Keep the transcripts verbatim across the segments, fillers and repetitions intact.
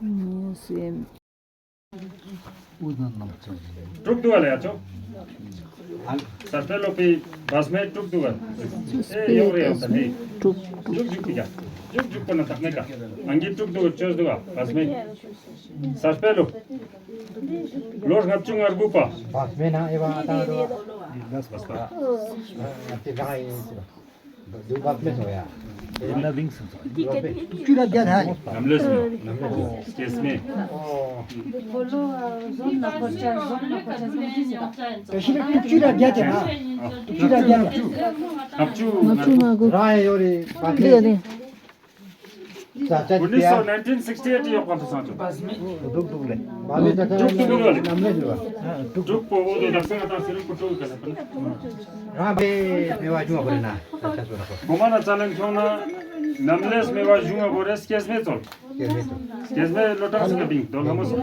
ཉིན་སེམས། དྲུག་འདུག་ག་ལ་ཡ་ཆོ། ཟར་པའི་ལོ་པའི་བ་སྨད་དྲུག་འདུག་ག། ཨེ་ཡོག་རེ་ཡོག་ད་ནི། དྲུག་དྲུག་དྲུག་དྲུག་ག། དྲུག་དྲུག་པ་ན་དག་མེད་ག། ཨང་ཀི་དྲུག་འདུག་ག་བཅོས་འདུག་ག་བ་སྨད། ཟར་པའི་ལོ། ལོ་ལྔ་བཅུ་ང་དགུ་པ། བ་སྨད་ན་ཨེ་བ་ཨ་ཏང་རོ། ལས་པ་སྐ། ཨ་ཏི་རང་ཡིན་ཟེར། འདུག་བ་སྨད་ཚོ་ཡ། ཡིན་ན་བིང་སུ་ཚོ། བཅུ་ལ་བརྒྱ་ཐལ། ནམ་ལས་སུ། ནམ་ལས་སུ། སྐྱེ་སྨད། ཨོ། བོ་ལོ་ཟོན་ན་ཁོ་ཆ་ཟོན་ན་ཁོ་ཆ་ཟོན་ཅི་ཟེར། ད་ཤི་ན་བཅུ་ལ་བརྒྱ་ཐལ་ན། བཅུ་ལ་བརྒྱ་ཐལ། ལྔ་བཅུ་ང་དགུ། རང་ཡ་ཡོད་རེད་པ། ལེ་ལེ། ས་ཆ་གི་ཡ། ཨུ་ནི་སོ་ནན་ཏིན་སིག་སི་ཊི་ཨེ་ཊི་ཡོག་པ་དུ་སང་ཆུ། དུག་དུག་ལེ། མ་ལེ་ད་ད་དྲུག་དྲུག་ལེ། ནམ་ལེ་དུ་བ། དྲུག་པོ་འོ་དོ་དག་ས་ང་དང་སི་རུ་ཀུ་ཀྲོ་ག་ལ་པ་ན། རང་པའི་མེ་བ་ཅུང་བ་པོ་རེ་ན། ས་ཆ་སོ་ར་པོ། གོ་མ་ན་ཙ་ལན་ཁྱོང་ན། ནམ་ལེས་མེ་བ་ཞུང་བ་པོ་རེ་སྐྱེས་མེ་ཙོལ། སྐྱེས་མེ་ཙོལ། སྐྱེས་མེ་ལོ་ཏྲང་སི་ཀ་པིང་དོ་ལ་མོ་སོ།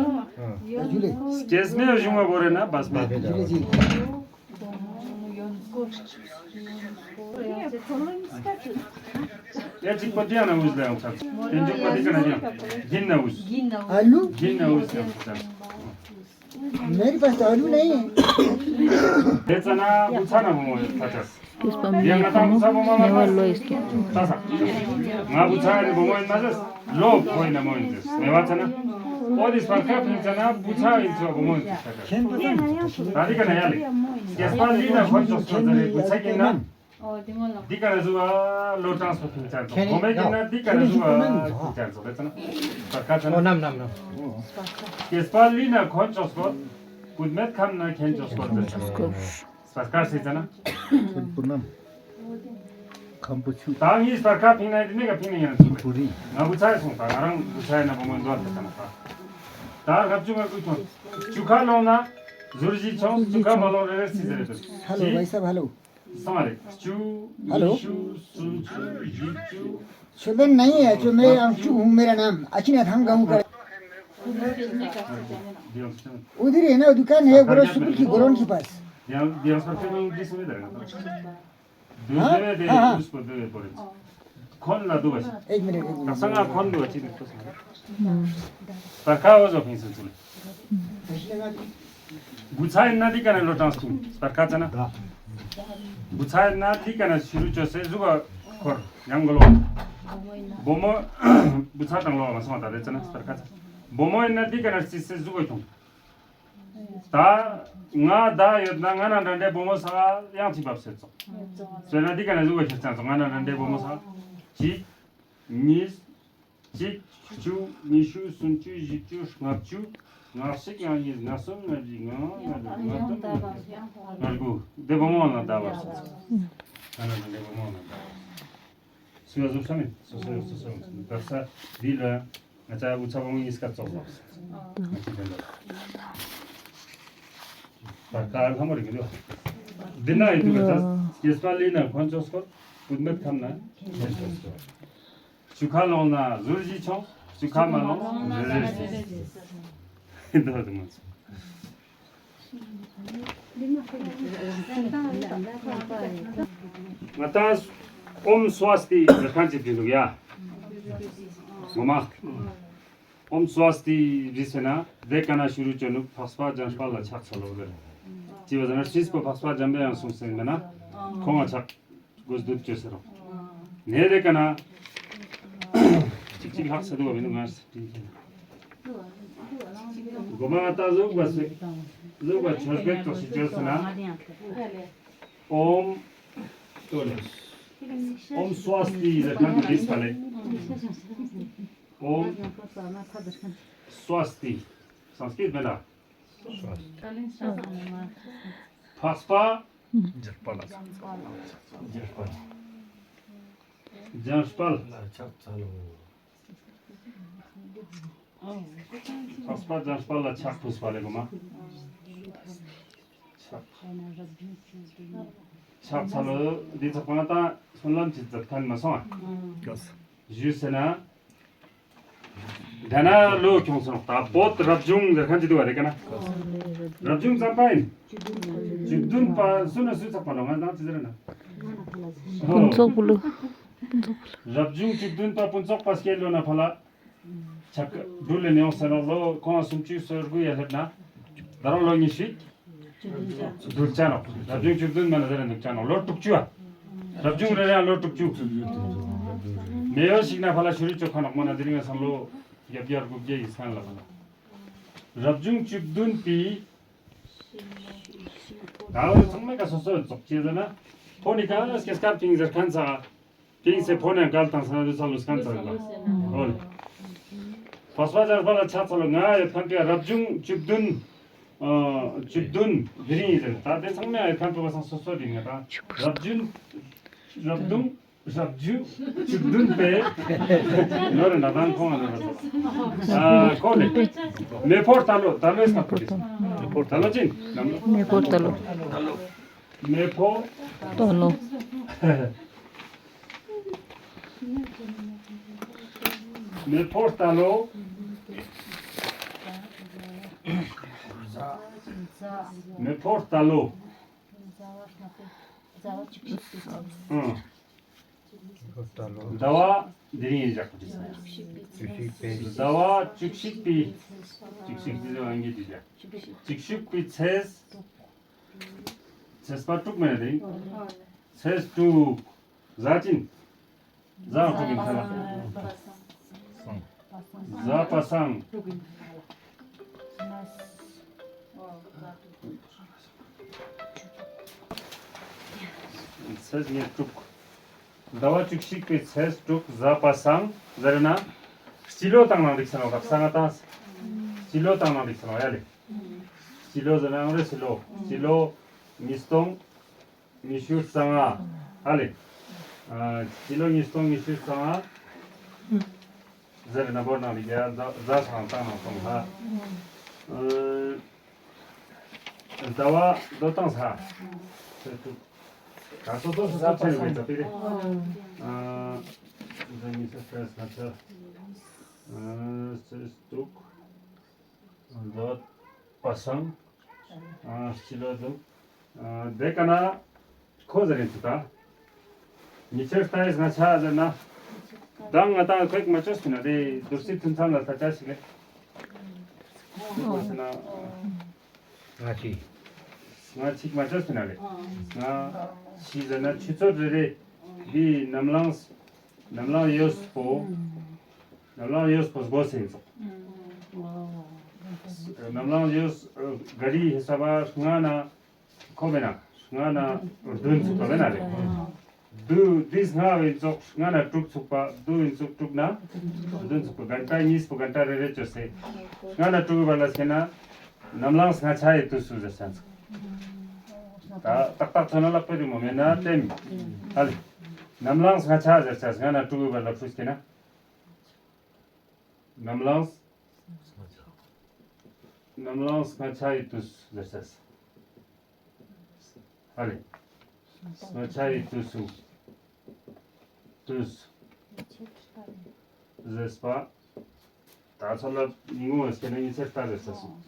སྐྱེས་མེ་ཞུང་བ་པོ་རེ་ན་བ་སྨད། ཡ་གཅིག་པ་དེ་ཡང་ན་འུས་ལ་ཡང་ཚར། དེ་འཇུག་པ་དེ་ག་ན་ཡང་། གིན་ན་འུས། ཨ་ལུ། གིན་ན་འུས་ཡང་ཚར། མེར་པ་ད་ཨ་ལུ་ན་ཡིན། དེ་ཙ་ན་བུ་ཚ་ན་བུ་མོ་ཡོད་ཚ་ཚ། ཡང་ང་ད་བུ་ཚ་བུ་མོ་མ་ཚ། ང་བུ་ཚ་ཡ་ནི་བུ་མོ་ཡིན་མ་ཚ། ལོ་ཕོ་ཡིན་ན་མོ་ཡིན་ཟེར། མེ་བ་ཚ་ན། ཨོ་དེ་སྤར་ཁ་ཕིང་ཚ་ན་བུ་ཚ་ཡིན་ཚོ་བུ་མོ་ཡིན་ཚོ་ཚ་ཚ། ད་དེ་ག་ན་ཡ་ལེ། སྐྱེས་པ་ལི་ན་ཁོ་ཅོག་སོ་ཚ་རེ་བུ་ཚ་ཡིན་ན། འདི་ག་ན་ཟུ་བ་ལོ་ཀྲང་སོ་ཕིང་ཅང་ཚོ། གོ་མེ་གི་ན་འདི་ག་ན་ཟུ་བ་ཕིང་ཅང་ཚོ་ལེ་ཚ་ན། སྤར་ཁ་ཚ་ན། ཨོ་ནམ་ནམ་ནམ། སྐྱེས་པ་ལི་ན་ཁོ་ཅོག་སོ། བུད་མེད་ཁམས་ན་ཁེན་ཅོག་སོ་ཚ་ཚ། སྤར་ཁ་སི་ཚ་ན། ཁེན་པོ་ནམ། ཁམ་པོ་ཆུ། ད་ངས་སྤར་ཁ་ཕིང་ན་དེ་ནས་ག་ཕིང་ན་ཡང་ཆུ་པུ་རི། ང་བུ་ཚ་ཡི་སོང་ད་ང་རང་བུ་ཚ་ཡི་ན་བུ་མོ་འདོར་ཐེ་ཚ་ན་ད། ད་ལྔ་བཅུ་ང་དགུ་ཁྱོང་། བཅུ་ཁ་ལོང་ན་ཟུར་བཞི་ཁྱོང་། བཅུ་ཁ་མ་ལོང་རེ་རེ་སི་ཟེར་རེ་དུ། ཧ་ལོ། བའི་སབ་ཧ་ལོ། སང་རེ་བཅུ། ཧ་ལོ། ཉི་ཤུ། སུམ་ཅུ། བཞི་བཅུ། ཆོས་ལྡན་ན་ཡིན་ཡ་ཆོས་མེད་ཡང་བཅུ་ཧུང་མེ་ར་ནམ་ཨ་ཅི་ན་ཐང་གང་ག། འོ་དེ་རེད་ན་འདུ་ཁ་ནས་གོ་ར་སུ་པུར་གྱི་གོ་རོན་གྱི་པས། ཡང་ཡང་སར་ཁྱོད་མིང་འདི་སུ་མེད་དར་ན། འདུ་ཧ་ཟེར་བས་དེ་ཧ་ཧ། འདུས་པོ་འདུ་བའི་པོ་རེད། ཁོན་ལ་འདུ་བ་ཞིག་ཨེག་མི་རེད་ཨེག་མི་རེད། ད་ས་ང་ཁོན་འདུ་བ་ཅི་འདུག་ཁོ་སོང་། སྤར་ཁ་འོ་ཟོ་ཕིང་སུ་ཚུལ། བུ་ཚ་ཡིན་ན་འདི་ག་ན་ལོ་ཀྲང་སུ་སྤར་ཁ་ཚ་ན། བུ་ཚ་ཡིན་ན་འདི་ག་ན་ཤུ་རུ་ཅོ་སེ་ཟུ་བ་ཁོར་ཡང་གོ་ལོ། བུ་མོ། བུ་ཚ་དང་ལོ་མ་སོང་བ་ད་རེ་ཚ་ན་སྤར་ཁ་ཚ། བུ་མོ་ཡིན་ན་འདི་ག་ན་རྩི་སེ་ཟུ་བ་ཁྱོང་། ད་ང་ད་ཡོད་ན་ང་ན་འདྲ་འདྲའི་བུ་མོ་ས་ཡང་ཅི་བབས་སེ་ཚོ། སོས་ན་འདི་ག་ན་ཟུ་བ་ཤར་ཚང་ཚོ་ང་ན་འདྲ་འདྲའི་བུ་མོ་ས། གཅིག་གཉིས། གཅིག་གཅིག་བཅུ། ཉི་ཤུ། སུམ་ཅུ། བཞི་བཅུ། ལྔ་བཅུ། ལྔ་གཅིག་ཡང་གཉིས། ལྔ་གསུམ། ལྔ་བཞི། ལྔ་ལྔ་དྲུག་ལྔ་བདུན། ལྔ་དགུ། འདི་བུ་མོ་ལ་ད་བབས་སོང་། ང་ན་འདི་བུ་མོ་ལ་ད་བབས་སོང་། སུ་ཡ་བཟོ་ས་མེད། སོ་སོ་ཡོད་སོ་སོ་ཡོད། ད་ས་འདི་ལ་ང་ཅག་འུ་ཚ་བུ་མོ་གཉིས་ཀ་ཙོག་ལ་ང་ཅི་དེ་འདྲ་ད་ག་ལྷ་མོ་རེད་གི་འདུག་འདི་ན་ཡོད་དུས་ཀ་ད་སྐྱེས་པ་ལི་ན་ཁོན་ཅོག་སྐོར། བུད་མེད་ཁམས་ན་ཁོན་ཅོག་སྐོར། བཅུ་ཁ་ལོང་ན་ཟུར་བཞི་ཆོང་། བཅུ་ཁ་མ་ལོང་ཟུར་བཞི། འདི་བ་དུ་མ་ཚོ། ང་ཏང་ཨོམ་སྭ་སྟི་ཟེར་མཁན་ཅིག་བྲིས་འདུག་ཡ། ངོ་མ། ཨོམ་སྭ་སྟི་རི་ཟེར་ན་དེ་ཀ་ན་ཤུ་རུ་ཅོ་ནུག་འཕགས་པ་ལྗང་པ་ལ་ཕྱག་འཚལ་ལོ་ཟེར། ཅི་བ་ཟེར་ན་ཤྲཱི་པོ་འཕགས་པ་འཇམ་པའི་དབྱངས་གསུངས་ཟེར་མེད་ན་ཁོང་ང་ཕྱག་དགོས་འདུག་ཅོ་ཟེར་རོ། ནས་དེ་ཀ་ན་ཅིག་ཅིག་ལྷག་ས་འདུག་བ་མི་འདུག་ང་། གོ་མ་ང་ཏང་ལུག་པ་སུ་ལུག་པ་ཆོས་པའི་ཏོག་ཞིག་བཅོས་སུ་ན། ཨོམ། ཏོ་ལེ། ཨོམ་སྭ་སྟི་ལ་ཁ་ཏུ་ལིས་པ་ལེ། ཨོམ་སྭ་སྟི། སཾ་སྐྲྀཏ་མེད་ལ། འཕགས་པ། འཇར་པ་ལ། འཇར་པ་ལ། འཇར་པ་ལ། ལ་ཕྱག་འཚལ་ལོ། འཕགས་པ་འཇམ་དཔལ་ལ་ཕྱག་ཕུལ་བ་ལས་གོ་མ། ཕྱག་ཕྱག་འཚལ་ལོ། འདི་ཚོ་གང་ལྟར་སྨོན་ལམ་གྱི་མཛད་མཁན་མ་སོང་ཨ། ཞུས་ཟེར་ན། ད་ན་ལོ་ཁྱོང་སོང་ད་བོད་རབ་བྱུང་ཟེར་མཁན་ཅི་འདུག་བ་རེད་ཀ་ན། རབ་བྱུང་ཙམ་པ་ཡིན། བཅུ་བདུན་པ་སུ་ན་སུས་ཚགས་པ་ལོ་ང་དང་ཅི་ཟེར་ན། ཕུན་ཚོགས་པོ་ལུ། རབ་བྱུང་བཅུ་བདུན་པ་ཕུན་ཚོགས་པ་སྐྱེས་ལོ་ན་ཕ་ལ། ཆ་ཀ་འབྲུ་ལེན་ཡོང་ཟེར་ནོ་ལོ་ཁོང་སུམ་ཅུ་སོ་དགུ་ཡ་སླེབས་ན། ད་རུང་ལོ་ཉི་ཤུ་བདུན་ཅན་ནོ། རབ་བྱུང་བཅུ་བདུན་མ་ན་ཟེར་ནོ་ཅན་ནོ་ལོ་དྲུག་ཅུ་ཨ། རབ་བྱུང་རེ་རེ་ཡང་ལོ་དྲུག་ཅུ། མེ་ཡོ་ཞིག་ན་ཕ་ལ་ཤུ་རི་ཅོ་ཁ་ནོག་མོ་ན་དེ་རིང་སང་ལོ་བརྒྱད་བརྒྱ་དགུ་བརྒྱ་ཡི་སང་ལ་ཕ་ལ། རབ་བྱུང་བཅུ་བདུན་པའི། ད་ཚང་མས་ཀ་སོ་སོ་རྫོགས་ཅེས་ཟེར་ན། ཕོ་ནི་ཀ་སྐྱེས་སྐར་ཕིང་ཟེར་ཁན་ཚ། ཕིང་སེ་ཕོ་ནས་འགལ་དང་ས་ན་དུ་ས་ལུ་སྐན་ཚ་ཡིན་པ། ཨོ་ལེ། ཕོ་སྤ་ཅར་པ་ལ་ཆ་ཚ་ལུ་ང་ཡོད་ཁན་པའི་རབ་བྱུང་བཅུ་བདུན། ཨ་བཅུ་བདུན་དེ་རིང་ཡིན་ཟེར། ད་དེ་ཚང་མས་ཡོད་ཁན་པའི་བ་སང་སོ་སོ་རིང་ང་ད་རབ་བྱུང་། རབ་བྱུང་། རབ་བྱུང་བཅུ་བདུན་པའི་ནོར་ན་དང་ཁོང་ང་ནོར་ཨ་ཁོ་ནི་མེ་ཕོར་ད་ལོ་ད་ལོའི་སྐབས་ཀྱི་མེ་ཕོར་ད་ལོ་ཅི་ནམ་མེ་ཕོར་ད་ལོ། མེ་ཕོར་ད་ལོ། མེ་ཕོར་ད་ལོ། མེ་ཕོར་ད་ལོ། ཨང་། ཟླ་བ་འདི་རིང་ཡིན་ཞག་གི་ཟླ་བ་བཅུ་གཅིག་པའི། བཅུ་གཅིག་འདི་ལ་ཨང་གི་འདི་ཞག་བཅུ་གཅིག་པའི་ཚེས། ཚེས་པ་དྲུག་མེད་རེད། ཚེས་དྲུག་ཟ་ཅིན། ཟ་དྲུག་ཡིན་ཁ་ལ། ཟ་པ་སང་། ཚེས་ཉེར་དྲུག་ཟླ་བ་བཅུ་གཅིག་པའི་ཚེས་དྲུག་ཟ་པ་སང་ཟེར་ན། སྤྱི་ལོ་བཏང་ན་འགྲིག་ས་ནོ་རབ་སང་ང་བཏང་། སྤྱི་ལོ་བཏང་ན་འགྲིག་ས་ནོ་ཡ་ལེ། སྤྱི་ལོ་ཟེར་ན་ཨང་རེ་སྤྱི་ལོ། སྤྱི་ལོ་ཉིས་སྟོང་ཉི་ཤུ་རྩ་ལྔ་ཨ་ལེ། ཨ་སྤྱི་ལོ་ཉིས་སྟོང་ཉི་ཤུ་རྩ་ལྔ་ཟེར་ན་བོར་ནང་ལ་རྒྱ་ཟླ་ཟླ་སང་བཏང་ནང་སོང་ཧ། ཨ། ཟླ་བ་ལོ་བཏང་ས། ད་སོ་སོ་སོ་སོ་ཆེ་བའི་ད་པི་རེ། ཨ་ཟླ་ཉི་ཤུ་རྩ་ལྔ་ཚ། ཨ་སི་སྟུག་ཟླ་བ་པ་སང་། ཨ་སྤྱི་ལོ་དུ། ཨ་དེ་ཀ་ན་ཁོ་ཟེར་རིན་ཚུ་ད། ཉི་ཤུ་རྩ་ལྔ་ཆ་ཟེར་ན། ད་ང་ད་ཁོས་མ་ཅོས་ཟེར་ན་དེ་བསྡུར་ཚིག་ཐུན་མཚམས་ལ་ས་ཆ་ཞིག་ལས། ཁོས་ཟེར་ན། ང་ཅི། ང་ཅིག་མ་ཅོས་ཟེར་ན་ལས། ང་ཅི་ཟེར་ན་ཆུ་ཚོད་རེ་རེ་འདི་ནམ་ལངས། ནམ་ལངས་ཡོས་པོ། ནམ་ལངས་ཡོས་པོ་སྒོ་སེང་ཚོགས། ནམ་ལངས་ཡོས་ག་རི་ཧི་ས་བ་ལྔ་ན། ཁོ་མེད་ན། ལྔ་ན་བདུན་ཚུགས་པ་མེད་ན་རེད། བདུན་འདི་ལྔ་བའི་ཚོགས་ལྔ་ན་དྲུག་ཚུགས་པ་བདུན་ཚུགས་དྲུག་ན། བདུན་ཚུགས་པ་གན་ཏ་གཉིས་པོ་གན་ཏ་རེ་རེ་བཅོས་སེ། ལྔ་ན་དྲུག་གི་བར་ལ་ཤེ་ན། ནམ་ལངས་ལྔ་ཆ་ཡི་དུས་སུ་ཟེར་ས་ཚུགས། ད་ཏག་ཏག་ཚོ་ན་ལག་པའི་རི་མོ་མེད་ན་ལྟེམ། ཨ་ལེ། ནམ་ལངས་ལྔ་ཆ་ཟེར་ས་ལྔ་ན་དྲུག་གི་བར་ལ་ཕུས་ཤེ་ན། ནམ་ལངས། ནམ་ལངས་ལྔ་ཆ་ཡི་དུས་ཟེར་ས། ཨ་ལེ། ལྔ་ཆ་ཡི་དུས་སུ། དུས། ཟེར་ས་པ། ད་ཚོ་ལ་ཉིན་གུང་བ་སྐྱེ་ན་ཉི་ཚེ་ལྟ་ཟེར་ས་སོང་།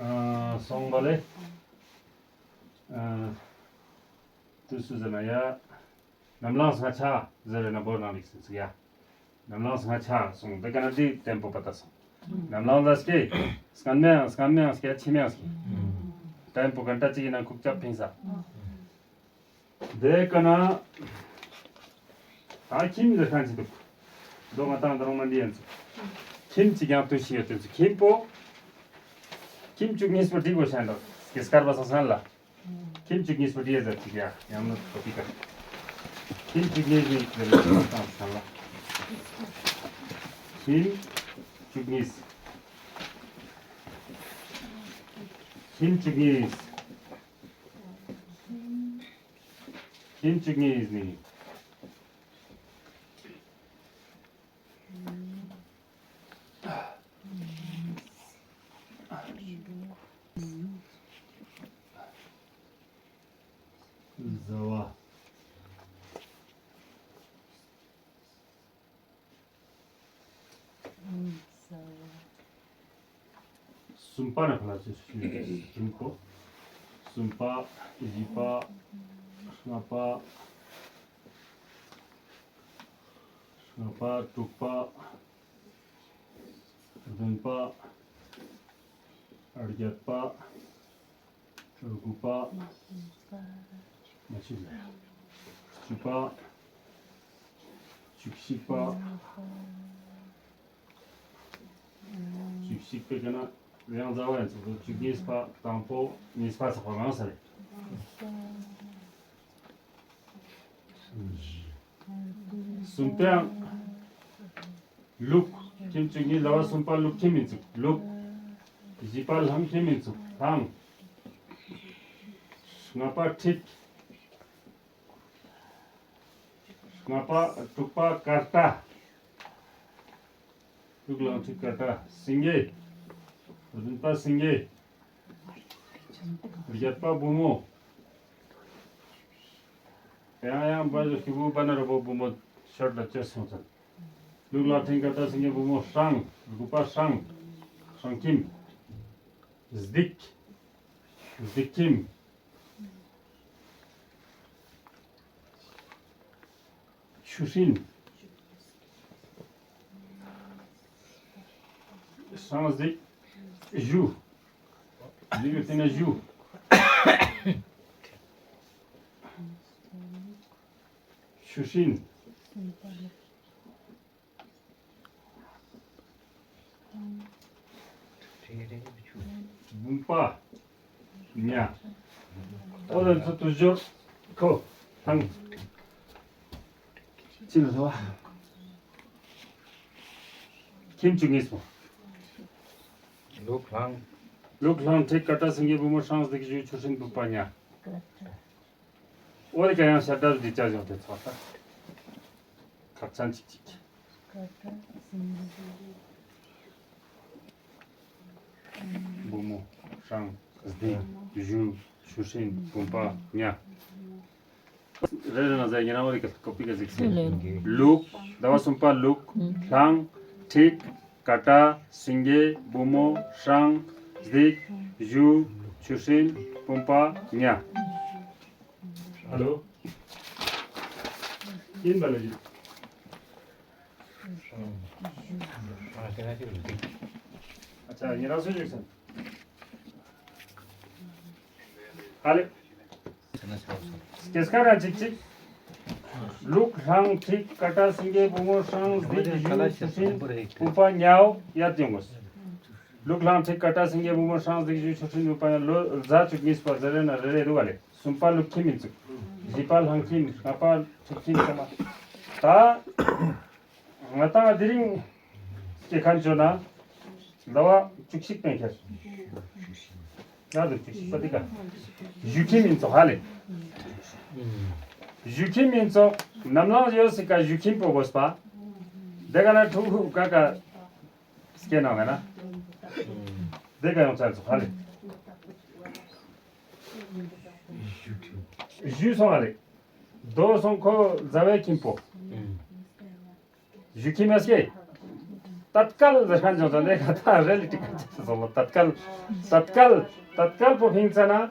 ཨ་སོང་བ་ལེ། ཨ་དུས་སུ་ཟེར་ན་ཡ། ནམ་ལངས་ལྔ་ཆ་ཟེར་བས་ན་བོར་ནང་ལིག་སིན་ཚིག་ཡ། ནམ་ལངས་ལྔ་ཆ་སོང་དེ་ཀ་ན་དེ་ཏེམ་པོ་པ་ཏ་སོང་། ནམ་ལངས་ལ་སྐྱེ། སྐམ་མེ་ཡང་སྐམ་མེ་ཡང་སྐྱེ་ཆི་མེ་ཡང་སྐྱེ། ཏེམ་པོ་གན་ཏ་གཅིག་ཡིན་ན་ཁུག་ཅབ་ཕིང་ས། དེ་ཀ་ན། ད་ཁྱིམ་ཟེར་ཁན་ཅིག་འདུག་མདོ་ང་ཏང་ད་རུང་མ་འདི་ཡན་ཚུགས། ཁྱིམ་གཅིག་ཡང་དུ་ཤི་ཡོད་དུ་ཚུགས་ཁྱིམ་པོ། ཁྱིམ་བཅུ་གཉིས་པོ་འགྲིག་གོ་ཤ་འདུག་སྐྱེ་སྐར་བ་སང་སང་ལ། ཁྱིམ་བཅུ་གཉིས་པོ་འདི་ཡ་ཟེར་ཅིག་ཡ་ཡང་ན་ཐོ་པི་ཀ། ཁྱིམ་བཅུ་གཉིས་ནི་ཟེར་ལ་སང་སང་ལ། ཁྱིམ་བཅུ་གཉིས། ཁྱིམ་བཅུ་གཉིས། ཁྱིམ་བཅུ་གཉིས་ནི། བཟའ་བ། གསུམ་པ་ནས་ཕར་ལ་ཚུར་ཞུས་ཞུས་གོ། གསུམ་པ། བཞི་པ། ལྔ་པ། ལྔ་པ། དྲུག་པ། བདུན་པ། བརྒྱད་པ། དགུ་པ། མ་ཤེས་ལ། བཅུ་པ། བཅུ་གཅིག་པ། བཅུ་གཅིག་པའི་ག་ན་ཡང་རྫ་བ་ཡང་ཚོགས་བཅུ་གཉིས་པ། དང་པོ་གཉིས་པ་ཚོགས་པ་རང་ས་རེད། གསུམ་པའང་ལུག་ཁྱིམ་བཅུ་གཉིས་ལ་བ། གསུམ་པ་ལུག་ཁྱིམ་ཡིན་ཚུགས་ལུག་བཞི་པ་ལྷང་ཁྱིམ་ཡིན་ཚུགས་ལྷང་། ལྔ་པ་ཁྲིག་ལྔ་པ། དྲུག་པ་ཀར་ཏ། ལུག་ལྷང་ཁྲིག་ཀར་ཏ་སེང་གེ། བདུན་པ་སེང་གེ། བརྒྱད་པ་བུ་མོ། ཡང་ཡང་བ་ཞིག་བུ་བ་ན་ར་བོ་བུ་མོ་ཤར་ལ་ཅེ་སོང་ཚར། ལུག་ལྷང་ཁྲིག་ཀར་ཏ་སེང་གེ་བུ་མོ་སྲང་། དགུ་པ་སྲང་། སྲང་ཁྱིམ། སྡིག་སྡིག་ཁྱིམ། ཆུ་སྲིན། སྲང་སྡིག་གཞུ། སྡིག་གི་སྟེང་ན་གཞུ། ཆུ་སྲིན། བུམ་པ། ཉ། ཨོ་ལན་ཚོ་དུ་ཞོར། ཁོ། ཐང་། ཅི་ལ་ལོ། ཁྱིམ་བཅུ་གཉིས་པོ། ལུག་ལྷང་། ལུག་ལྷང་ཁྲིག་ཀར་ཏ་སེང་གེ་བུ་མོ་སྲང་སྡིག་གཞུ་ཆུ་སྲིན་བུམ་པ་ཉ། ཨོ་རི་ཀ་ཡང་ཤར་དར་འདི་ཅག་ཡོང་དེ་ཚོགས་ད། ཁག་ཅན་ཅིག་ཅིག་བུ་མོ། སྲང་། སྡིག་གཞུ། ཆུ་སྲིན། བུམ་པ། ཉ། རེ་རེ་ན་ཟེར་ཉེ་རང་བ་རི་ཀ་ཀོ་པི་ཀ་ཟིག་སེ། ལུག་ཟླ་བ་གསུམ་པ་ལུག་ལྷང་། ཁྲིག་ཀར་ཏ། སེང་གེ། བུ་མོ། སྲང་། སྡིག་གཞུ། ཆུ་སྲིན། བུམ་པ། ཉ། ཧ་ལོ། ཡིན་པ་ལ་ཡིན། ཨ་ཅག་ཉེ་རང་སུ་བཞུགས་སོང་། ཧ་ལེ། སྐྱེས་སྐར་ར་ཅིག་ཅིག་ལུག་ལྷང་ཁྲིག་ཀར་ཏ་སེང་གེ་བུ་མོ་སྲང་། སྡིག་གཞུ། ཆུ་སྲིན། བུམ་པ་ཉའོ་ཡར་ཡོང་དགོས། ལུག་ལྷང་ཁྲིག་ཀར་ཏ་སེང་གེ་བུ་མོ་སྲང་། སྡིག་གཞུ། ཆུ་སྲིན། བུམ་པ་ཉ། ལོ་གཟའ་བཅུ་གཉིས་པ་ཟེར་རེ་ན་རེ་རེ་རུ་བ་ལེ། གསུམ་པ་ལུག་ཁྱིམ་ཡིན་ཚུགས། བཞི་པ་ལྷང་ཁྱིམ། ལྔ་པ་ཁྲིག་ཁྱིམ་ཚང་མ། ད་ང་ཏང་དེ་རིང་སྐྱེ་ཁན་བཅོ་ན་ཟླ་བ་བཅུ་གཅིག་པའི་ཁྱེར། ཡ་དུ་བཅུ་གཅིག་པ་འདི་ག་གཞུ་ཁྱིམ་ཡིན་ཚུགས་ཧ་ལེ། གཞུ་ཁྱིམ་ཡིན་ཚུགས་ནམ་ལངས་ཡོད་སྲིད་ཀ་གཞུ་ཁྱིམ་པོ་དགོས་པ། དེ་ག་ན་ཕྲུ་གུ་ག་ག་སྐྱེ་ནང་ལ་ན། དེ་ག་ཡོང་ཚར་ཚུགས་ཧ་ལེ། གཞུ་སོང་ཧ་ལེ། རྡོ་སོང་ཁོ་ཟླ་བའི་ཁྱིམ་པོ། གཞུ་ཁྱིམ་ཡ་སྐྱེ། ཏད་ཀལ་ཟེར་ཁན་ཅང་ཙང་ནས་ཁ་ཐག་རེ་ལི་ཏི་ཀ་ཅི་སོང་ལོ། ཏད་ཀལ། ཏད་ཀལ། ཏད་ཀལ་པོ་ཕིང་ཙ་ན།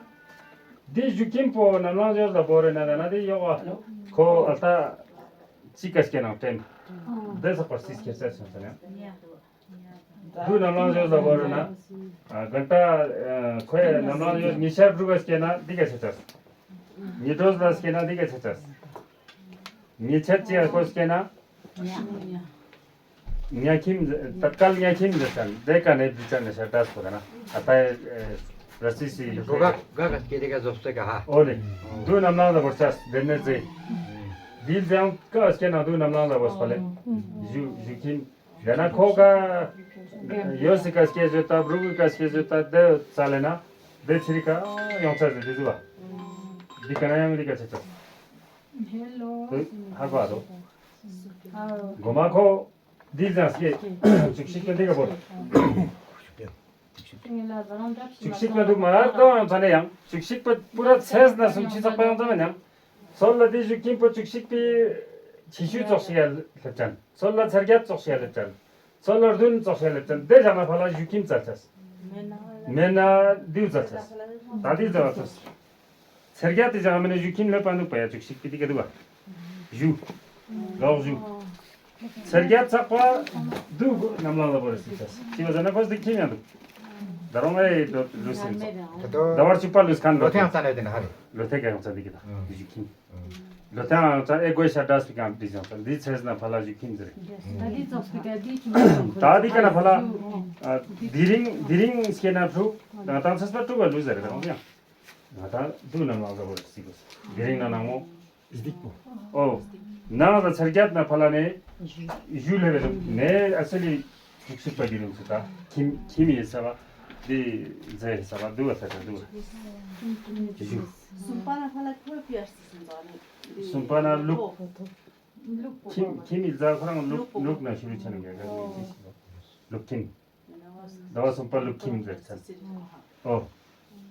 འདི་གཞུ་ཁྱིམ་པོ་ནམ་ལངས་ཡོད་ལ་བོ་རེ་ན་ན་ན་དེ་ཡོག་བ། ཁོ་ཨ་ལྟ་ཅི་ཀ་སྐྱེ་ནང་དྲན། དེ་ཚགས་པར་སིས་ཁྱེར་ས་སོང་ཙ་ན། དུ་ནམ་ལངས་ཡོད་ལ་བོ་རེ་ན། ཨ་གན་ཏ་ཁོས་ནམ་ལངས་ཡོད་ཉི་ཤར་དྲུག་ག་སྐྱེ་ན་འདི་ག་ཆ་ཆ། ཉི་དྲོས་ལ་སྐྱེ་ན་འདི་ག་ཆ་ཆ། ཉི་ཆར་ཅི་ཡ་ཁོ་སྐྱེ་ན། ཉ་ཁྱིམ་ཏད་ཀལ་ཉ་ཁྱིམ་ཟེར་ཙང་དེ་ཀ་ནས་བི་ཅ་ནས་ཤར་དྲག་སོ་ག་ན་ཨ་ཏའི་ར་སི་སི་ཡི་གོ་ག་ག་ག་སྐྱེ་དེ་ག་ཟོབ་སེ་ག་ཧ། ཨོ་ལེ། དུ་ནམ་ལངས་ལ་བོར་ཆ་དེ་ནས་ཟེ། དིལ་ཟེང་ཀ་སྐྱེ་ན་དུ་ནམ་ལངས་ལ་བོར་སོ་ལེ། གཞུ་གཞུ་ཁྱིམ། དེ་ན་ཁོ་ག་ཡོད་སི་ཀ་སྐྱེ་བཟོད་ད་བྲུ་གུ་ཀ་སྐྱེ་བཟོད་ད་དེ་ཙ་ལེ་ན་དེ་ཚི་རི་ཀ་ཡོང་ཚ་ཟེ་དེ་ཟི་བ། འདི་ཀ་ན་ཡང་འདི་ཀ་ཆ་ཆ། ཧ་གོ་ཨ་རོ། གོ་མ་ཁོ། འདི་ཙང་སྐྱེ། བཅུ་གཅིག་པ་འདི་ག་བོར། བཅུ་གཅིག་པ་འདུག་མ་ལྟོ་ཡང་ཚ་ནས་ཡང་བཅུ་གཅིག་པ་པུ་ར་ཚེས་ན་སུམ་ཅུ་ཚགས་པ་ཡང་ཚ་ནས་ཡང་། སོལ་ལ་འདི་གཞུ་ཁྱིམ་པོ་བཅུ་གཅིག་པའི་ཆི་ཤུ་ཙོག་ཤི་ཡ་ལེབ་ཅན། སོལ་ལ་ཚར་བརྒྱད་ཙོག་ཤི་ཡ་ལེབ་ཅན། སོལ་ལ་བདུན་ཙོག་ཤི་ཡ་ལེབ་ཅན་དེ་བཞག་ན་ཕ་ལ་གཞུ་ཁྱིམ་ཙལ་ཆས། མེད་ན་འདིའུ་ཙལ་ཆས། ད་འདིའུ་ཙལ་ཆས། ཚེར་རྒྱ་དེ་ཅང་མིན་ན་གཞུ་ཁྱིམ་ལས་པ་འདུག་པ་ཡ་བཅུ་གཅིག་པའི་དེ་ག་འདུག་པ། གཞུ། ལོག་གཞུ། ཚེས་བརྒྱད་ཚེས་པ་དུ་གུ་ནམ་ལངས་ལ་བོར་སི་ཚེས་ཅི་བ་ཟ་ན་ཁོ་སི་ཁྱིམ་ཡང་འདུག་ད་རུང་ཨེ་ལུས་ཟིན་ད་བར་ཅིག་པ་ལུས་ཁན་ལོ་ཐེངས་ཙམ་ཡོད་དེ་ན་ཧ་རེ། ལོ་ཐེངས་ཀ་ཡང་ཙམ་འདི་གི་ད་ཞུ་ཁྱིམ། ལོ་ཐེངས་ཡང་ཙམ་ཨེ་གོས་ཤ་འདྲ་སི་ཀ་འདི་ཡང་ཙམ་འདི་ཚེས་ན་ཕ་ལ་ཞུ་ཁྱིམ་ཟེར། ད་འདི་ཙོགས་སི་ཀ་འདི་ཆུ་ད་འདི་ཀ་ན་ཕ་ལ་དེ་རིང་དེ་རིང་སྐྱེ་ན་ཕྲུག་ད་ད་ཚེས་པ་དྲུག་པ་ལུས་ཟེར་ད་རུང་ཡང་། ང་ད་དུ་ནམ་ལངས་ལ་བོར་སི་གོ་དེ་རིང་ན་ནང་མོ། སྡིག་པོ། ཨོ། ནང་ལ་ཚར་བརྒྱད་ན་ཕ་ལ་ནས་ཞུ་ལེ་བེ་ནས་ཨ་སི་ལི་དྲུག་ཤིག་པ་གི་རིང་སུ་ད་ཁྱིམ་ཁྱིམ་ཡིན་ས་བ་འདི་མཛའ་ཡིན་ས་བ་འདུ་བ་ས་ད་འདུ་བ་ཞུ། གསུམ་པ་ན་ཕ་ལ་ཁོ་པི་ཨར་སི་སུ་འཛོ་ནི། གསུམ་པ་ན་ལུག་ཁྱིམ་ཁྱིམ་ཡིན་ས་ཁོ་རང་ལུག་ལུག་ན་ཞུ་རུ་ཆ་ནི་ག་ག་ནི་ཅི་ཞིག་ལུག་ཁྱིམ། ཟླ་བ་གསུམ་པ་ལུག་ཁྱིམ་ཟེར་ཚར། ཨོ།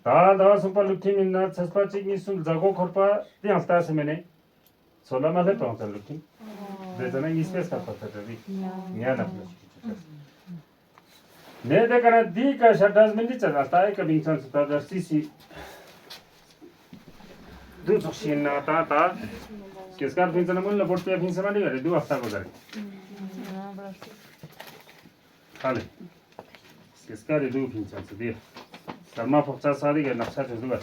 ད་ཟླ་བ་གསུམ་པ་ལུག་ཁྱིམ་ཡིན་ན་ཚེས་པ་གཅིག་གཉིས་གསུམ་མཛའ་གོ་འཁོར་པ་དེ་ཡང་ལྟ་སེ་མེ་ནས། ཚོ་ལ་མ་སླེབས་པའང་ཚར་ལུག་ཁྱིམ། དེ་ཚ་ན་གཉིས་པའི་སྐར་པ་ཚ་ཚ་རིག་ཉ་ན་ཕུ་ལ་ཞིག་ཆུ་ཆུ་ནས་དེ་ཀ་ན་དེའི་ཀ་ཤ་འདྲ་མི་འདི་ཚ་ལ་ལྟ་ཨེ་ཀ་མིང་ཚང་ཚུ་ད་ཟར་སི་སི། དུ་ཚོགས་ཤིག་ན་ད་ད། སྐྱེས་སྐར་ཕིན་ཚ་ན་མུན་ལ་བོར་པའི་ཕིན་ཚ་མ་འདི་ག་རེ་དུ་བ་ལྟ་གོ་ཟ་རེ། ཧ་ལེ། སྐྱེས་སྐར་རེ་དུ་ཕིན་ཚ་ཚུ་དེ། སྐར་མ་ཕོག་ཚ་ས་རེ་ག་ནག་ཚ་ཚུ་དུ་བ།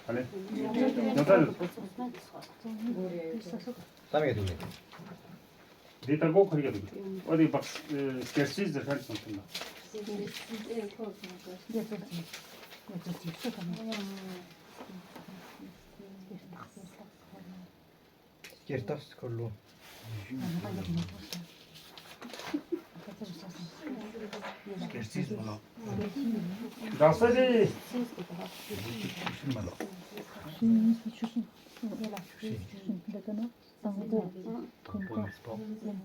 ཧ་ལེ། ཡོང་ཚ་རེ། ཙམ་ཡོད་དུ་མེད། འདི་ལྟ་གོ་ཁོར་ཡ་འདུག་ཨོ་དེ་བག་སྐྱེར་སྲིད་ཟེར་ཁར་སོང་ཐུབ་ན། སྐྱེར་རྟགས་སྐོར་ལོ། སྐྱེར་སྲིད་མ་ལོ། བག་ས་དེ། མ་ལོ།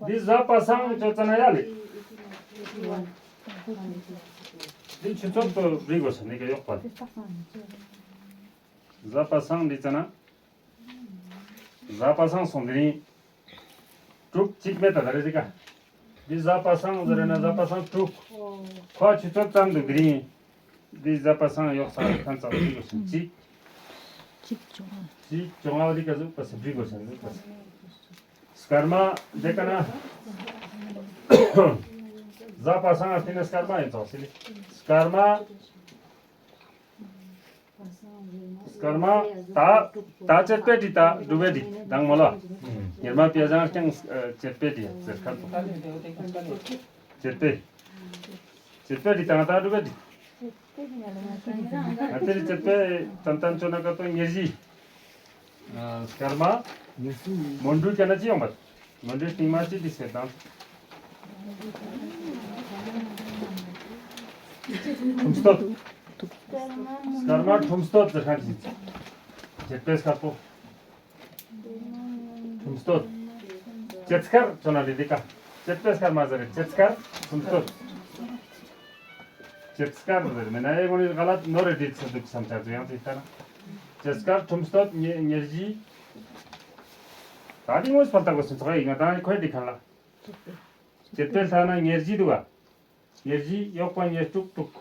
འདི་ཟ་པ་སང་ཅོ་ཙ་ན་ཡ་ལེ། འདི་ཆུ་ཚོད་དུ་རི་གོ་ས་ནི་ག་ཡོག་པ། ཟ་པ་སང་འདི་ཙ་ན། ཟ་པ་སང་སོང་འདི་རིང་། དྲུག་གཅིག་མེད་ད་ད་རེ་ཟི་ཀ། འདི་ཟ་པ་སང་ཟེར་ན་ཟ་པ་སང་དྲུག་ཁོ་ཆུ་ཚོད་ཙམ་དུ་འདི་རིང་། འདི་ཟ་པ་སང་ཡོག་ས་ཁན་ཙག་འདི་གོ་ས་གཅིག་གཅིག་བཅོ་ལྔ། གཅིག་བཅོ་ལྔ་བ་འདི་ག་ཟུག་པ་སི་བྲི་གོ་ས་འདི་ག་ས། སྐར་མ་འདི་ཀ་ན། ཟ་པ་སང་ཨ་ཏི་ན་སྐར་མ་ཡིན་ཙོག་སི་ལི། སྐར་མ། སྐར་མ། ད་ད་ཅེར་པེ་ཏི་ད་འགྲུབ་པེ་ཏི་དང་མོ་ལ། ཉེར་མ་པེ་ཟང་ཀྱང་ཅེར་པེ་ཏི་ཟེར་ཁ་ཏོ། ཅེར་པེ། ཅེར་པེ་ཏི་དང་ད་འགྲུབ་པེ་ཏི། ང་ཏེ་རི་ཅེར་པེ་ཏན་ཏན་ཅོ་ན་ཀ་ཏོ་ཉེར་བཞི། སྐར་མ། མོན་གྲུ་ཅན་ཅི་ཡོང་པ། མོན་གྲུ་སྟེང་མ་ཅི་དི་སེ་དང་། ཁྲུམས་སྟོད། སྐར་མ་ཁྲུམས་སྟོད་ཟེར་ཁན་ཅི། ཅེར་པེ་སྐར་པོ། ཁྲུམས་སྟོད། ཅེར་སྐར་ཅོ་ན་རི་དི་ཀ། ཅེར་པེ་སྐར་མ་ཟེར་རེ་ཅེར་སྐར་ཁྲུམས་སྟོད། ཅེར་སྐར་ཟེར་མེད་ན་ཨེ་གོ་ནི་ག་ལ་ནོ་རེ་དི་ཚེ་འདུག་བསམ་ཆ་ཚུ་ཡང་ཅི་ལྟ་ན། ཅེར་སྐར་ཁྲུམས་སྟོད་ཉེ་ཉེར་བཞི། ད་དི་ངོས་ཕར་ལྟ་གོ་སི་ཚོགས་ཡིག་ན་ད་ཁོའི་དི་ཁ་ལ། ཅེར་པེ་ལྟ་ན་ཉེར་བཞི་འདུག་ག་ཉེར་བཞི་ཡོག་པ་ཉེར་དྲུག་དྲུག་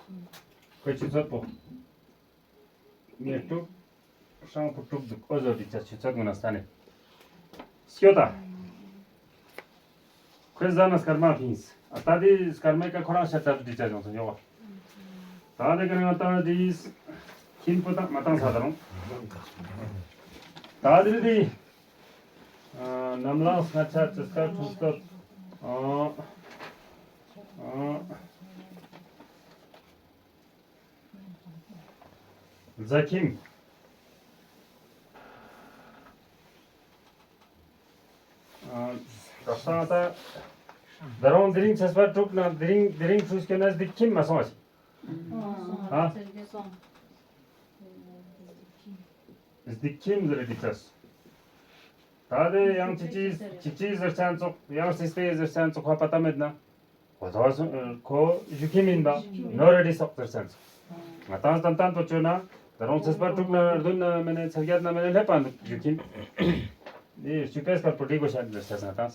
ཁོའི་ཆུ་ཚོད་པོ། ཉེར་དྲུག་ཧྲང་ཕུ་དྲུག་འདུག་ཨོ་ཟོ་དི་ཆ་ཆུ་ཚོད་ངོ་ན་ས་ནས། སྐྱོ་ད། ཁོས་ཟ་ན་སྐར་མ་ཕིངས། ཨ་ད་དི་སྐར་མའི་ཀ་ཁོ་རང་ཤ་ཚ་དི་ཆ་ཡོང་ཚོ་ཡོག་པ། ད་དེ་ཀ་ནི་ང་ཏང་དི་ཁྱིམ་པོ་དང་མ་བཏང་ས་ད་རུང་། ད་དི་དི། ནམ་ལངས་སྔ་ཆ་ཅི་སྐར་ཁྲུམས་སྟོད། རྫ་ཁྱིམ། ཨ། ད་སང་ད། ད་རུང་དེ་རིང་ཚེས་པ་དྲུག་ན་དེ་རིང་དེ་རིང་ཧྲུས་སྐྱོན་ན་སྡིག་ཁྱིམ་མ་སོང་བ་ཞིག་ཨ། སྡིག་ཁྱིམ་ཟེར་རེད་ཅག་ད་དེ་ཡང་ཅི་ཅི་ཅི་ཅི་ཟེར་ཆ་ཙོག་ཡང་སི་སྟེ་ཟེར་ཆ་ཙོག་ཁ་པ་ཏ་མེད་ན། གོ་ཐོག་སོང་ཁོ་ཞུ་ཁྱིམ་ཡིན་པ་ནོ་རེ་ཌི་སོག་ཟེར་ཆ་ཙོག་ང་ཏང་ཏན་ཏན་དུ་བཅོས་ན་ད་རུང་ཚེས་པ་དྲུག་ན་བདུན་ན་མེད་ན་ཚེས་བརྒྱད་ན་མེད་ན་སླེབས་པ་འདུག་ཞུ་ཁྱིམ། འདི་ཞུ་པེ་སྐར་པོ་འགྲིག་གོ་ཤ་འདི་ཟེར་ཆ་ང་ཏང་།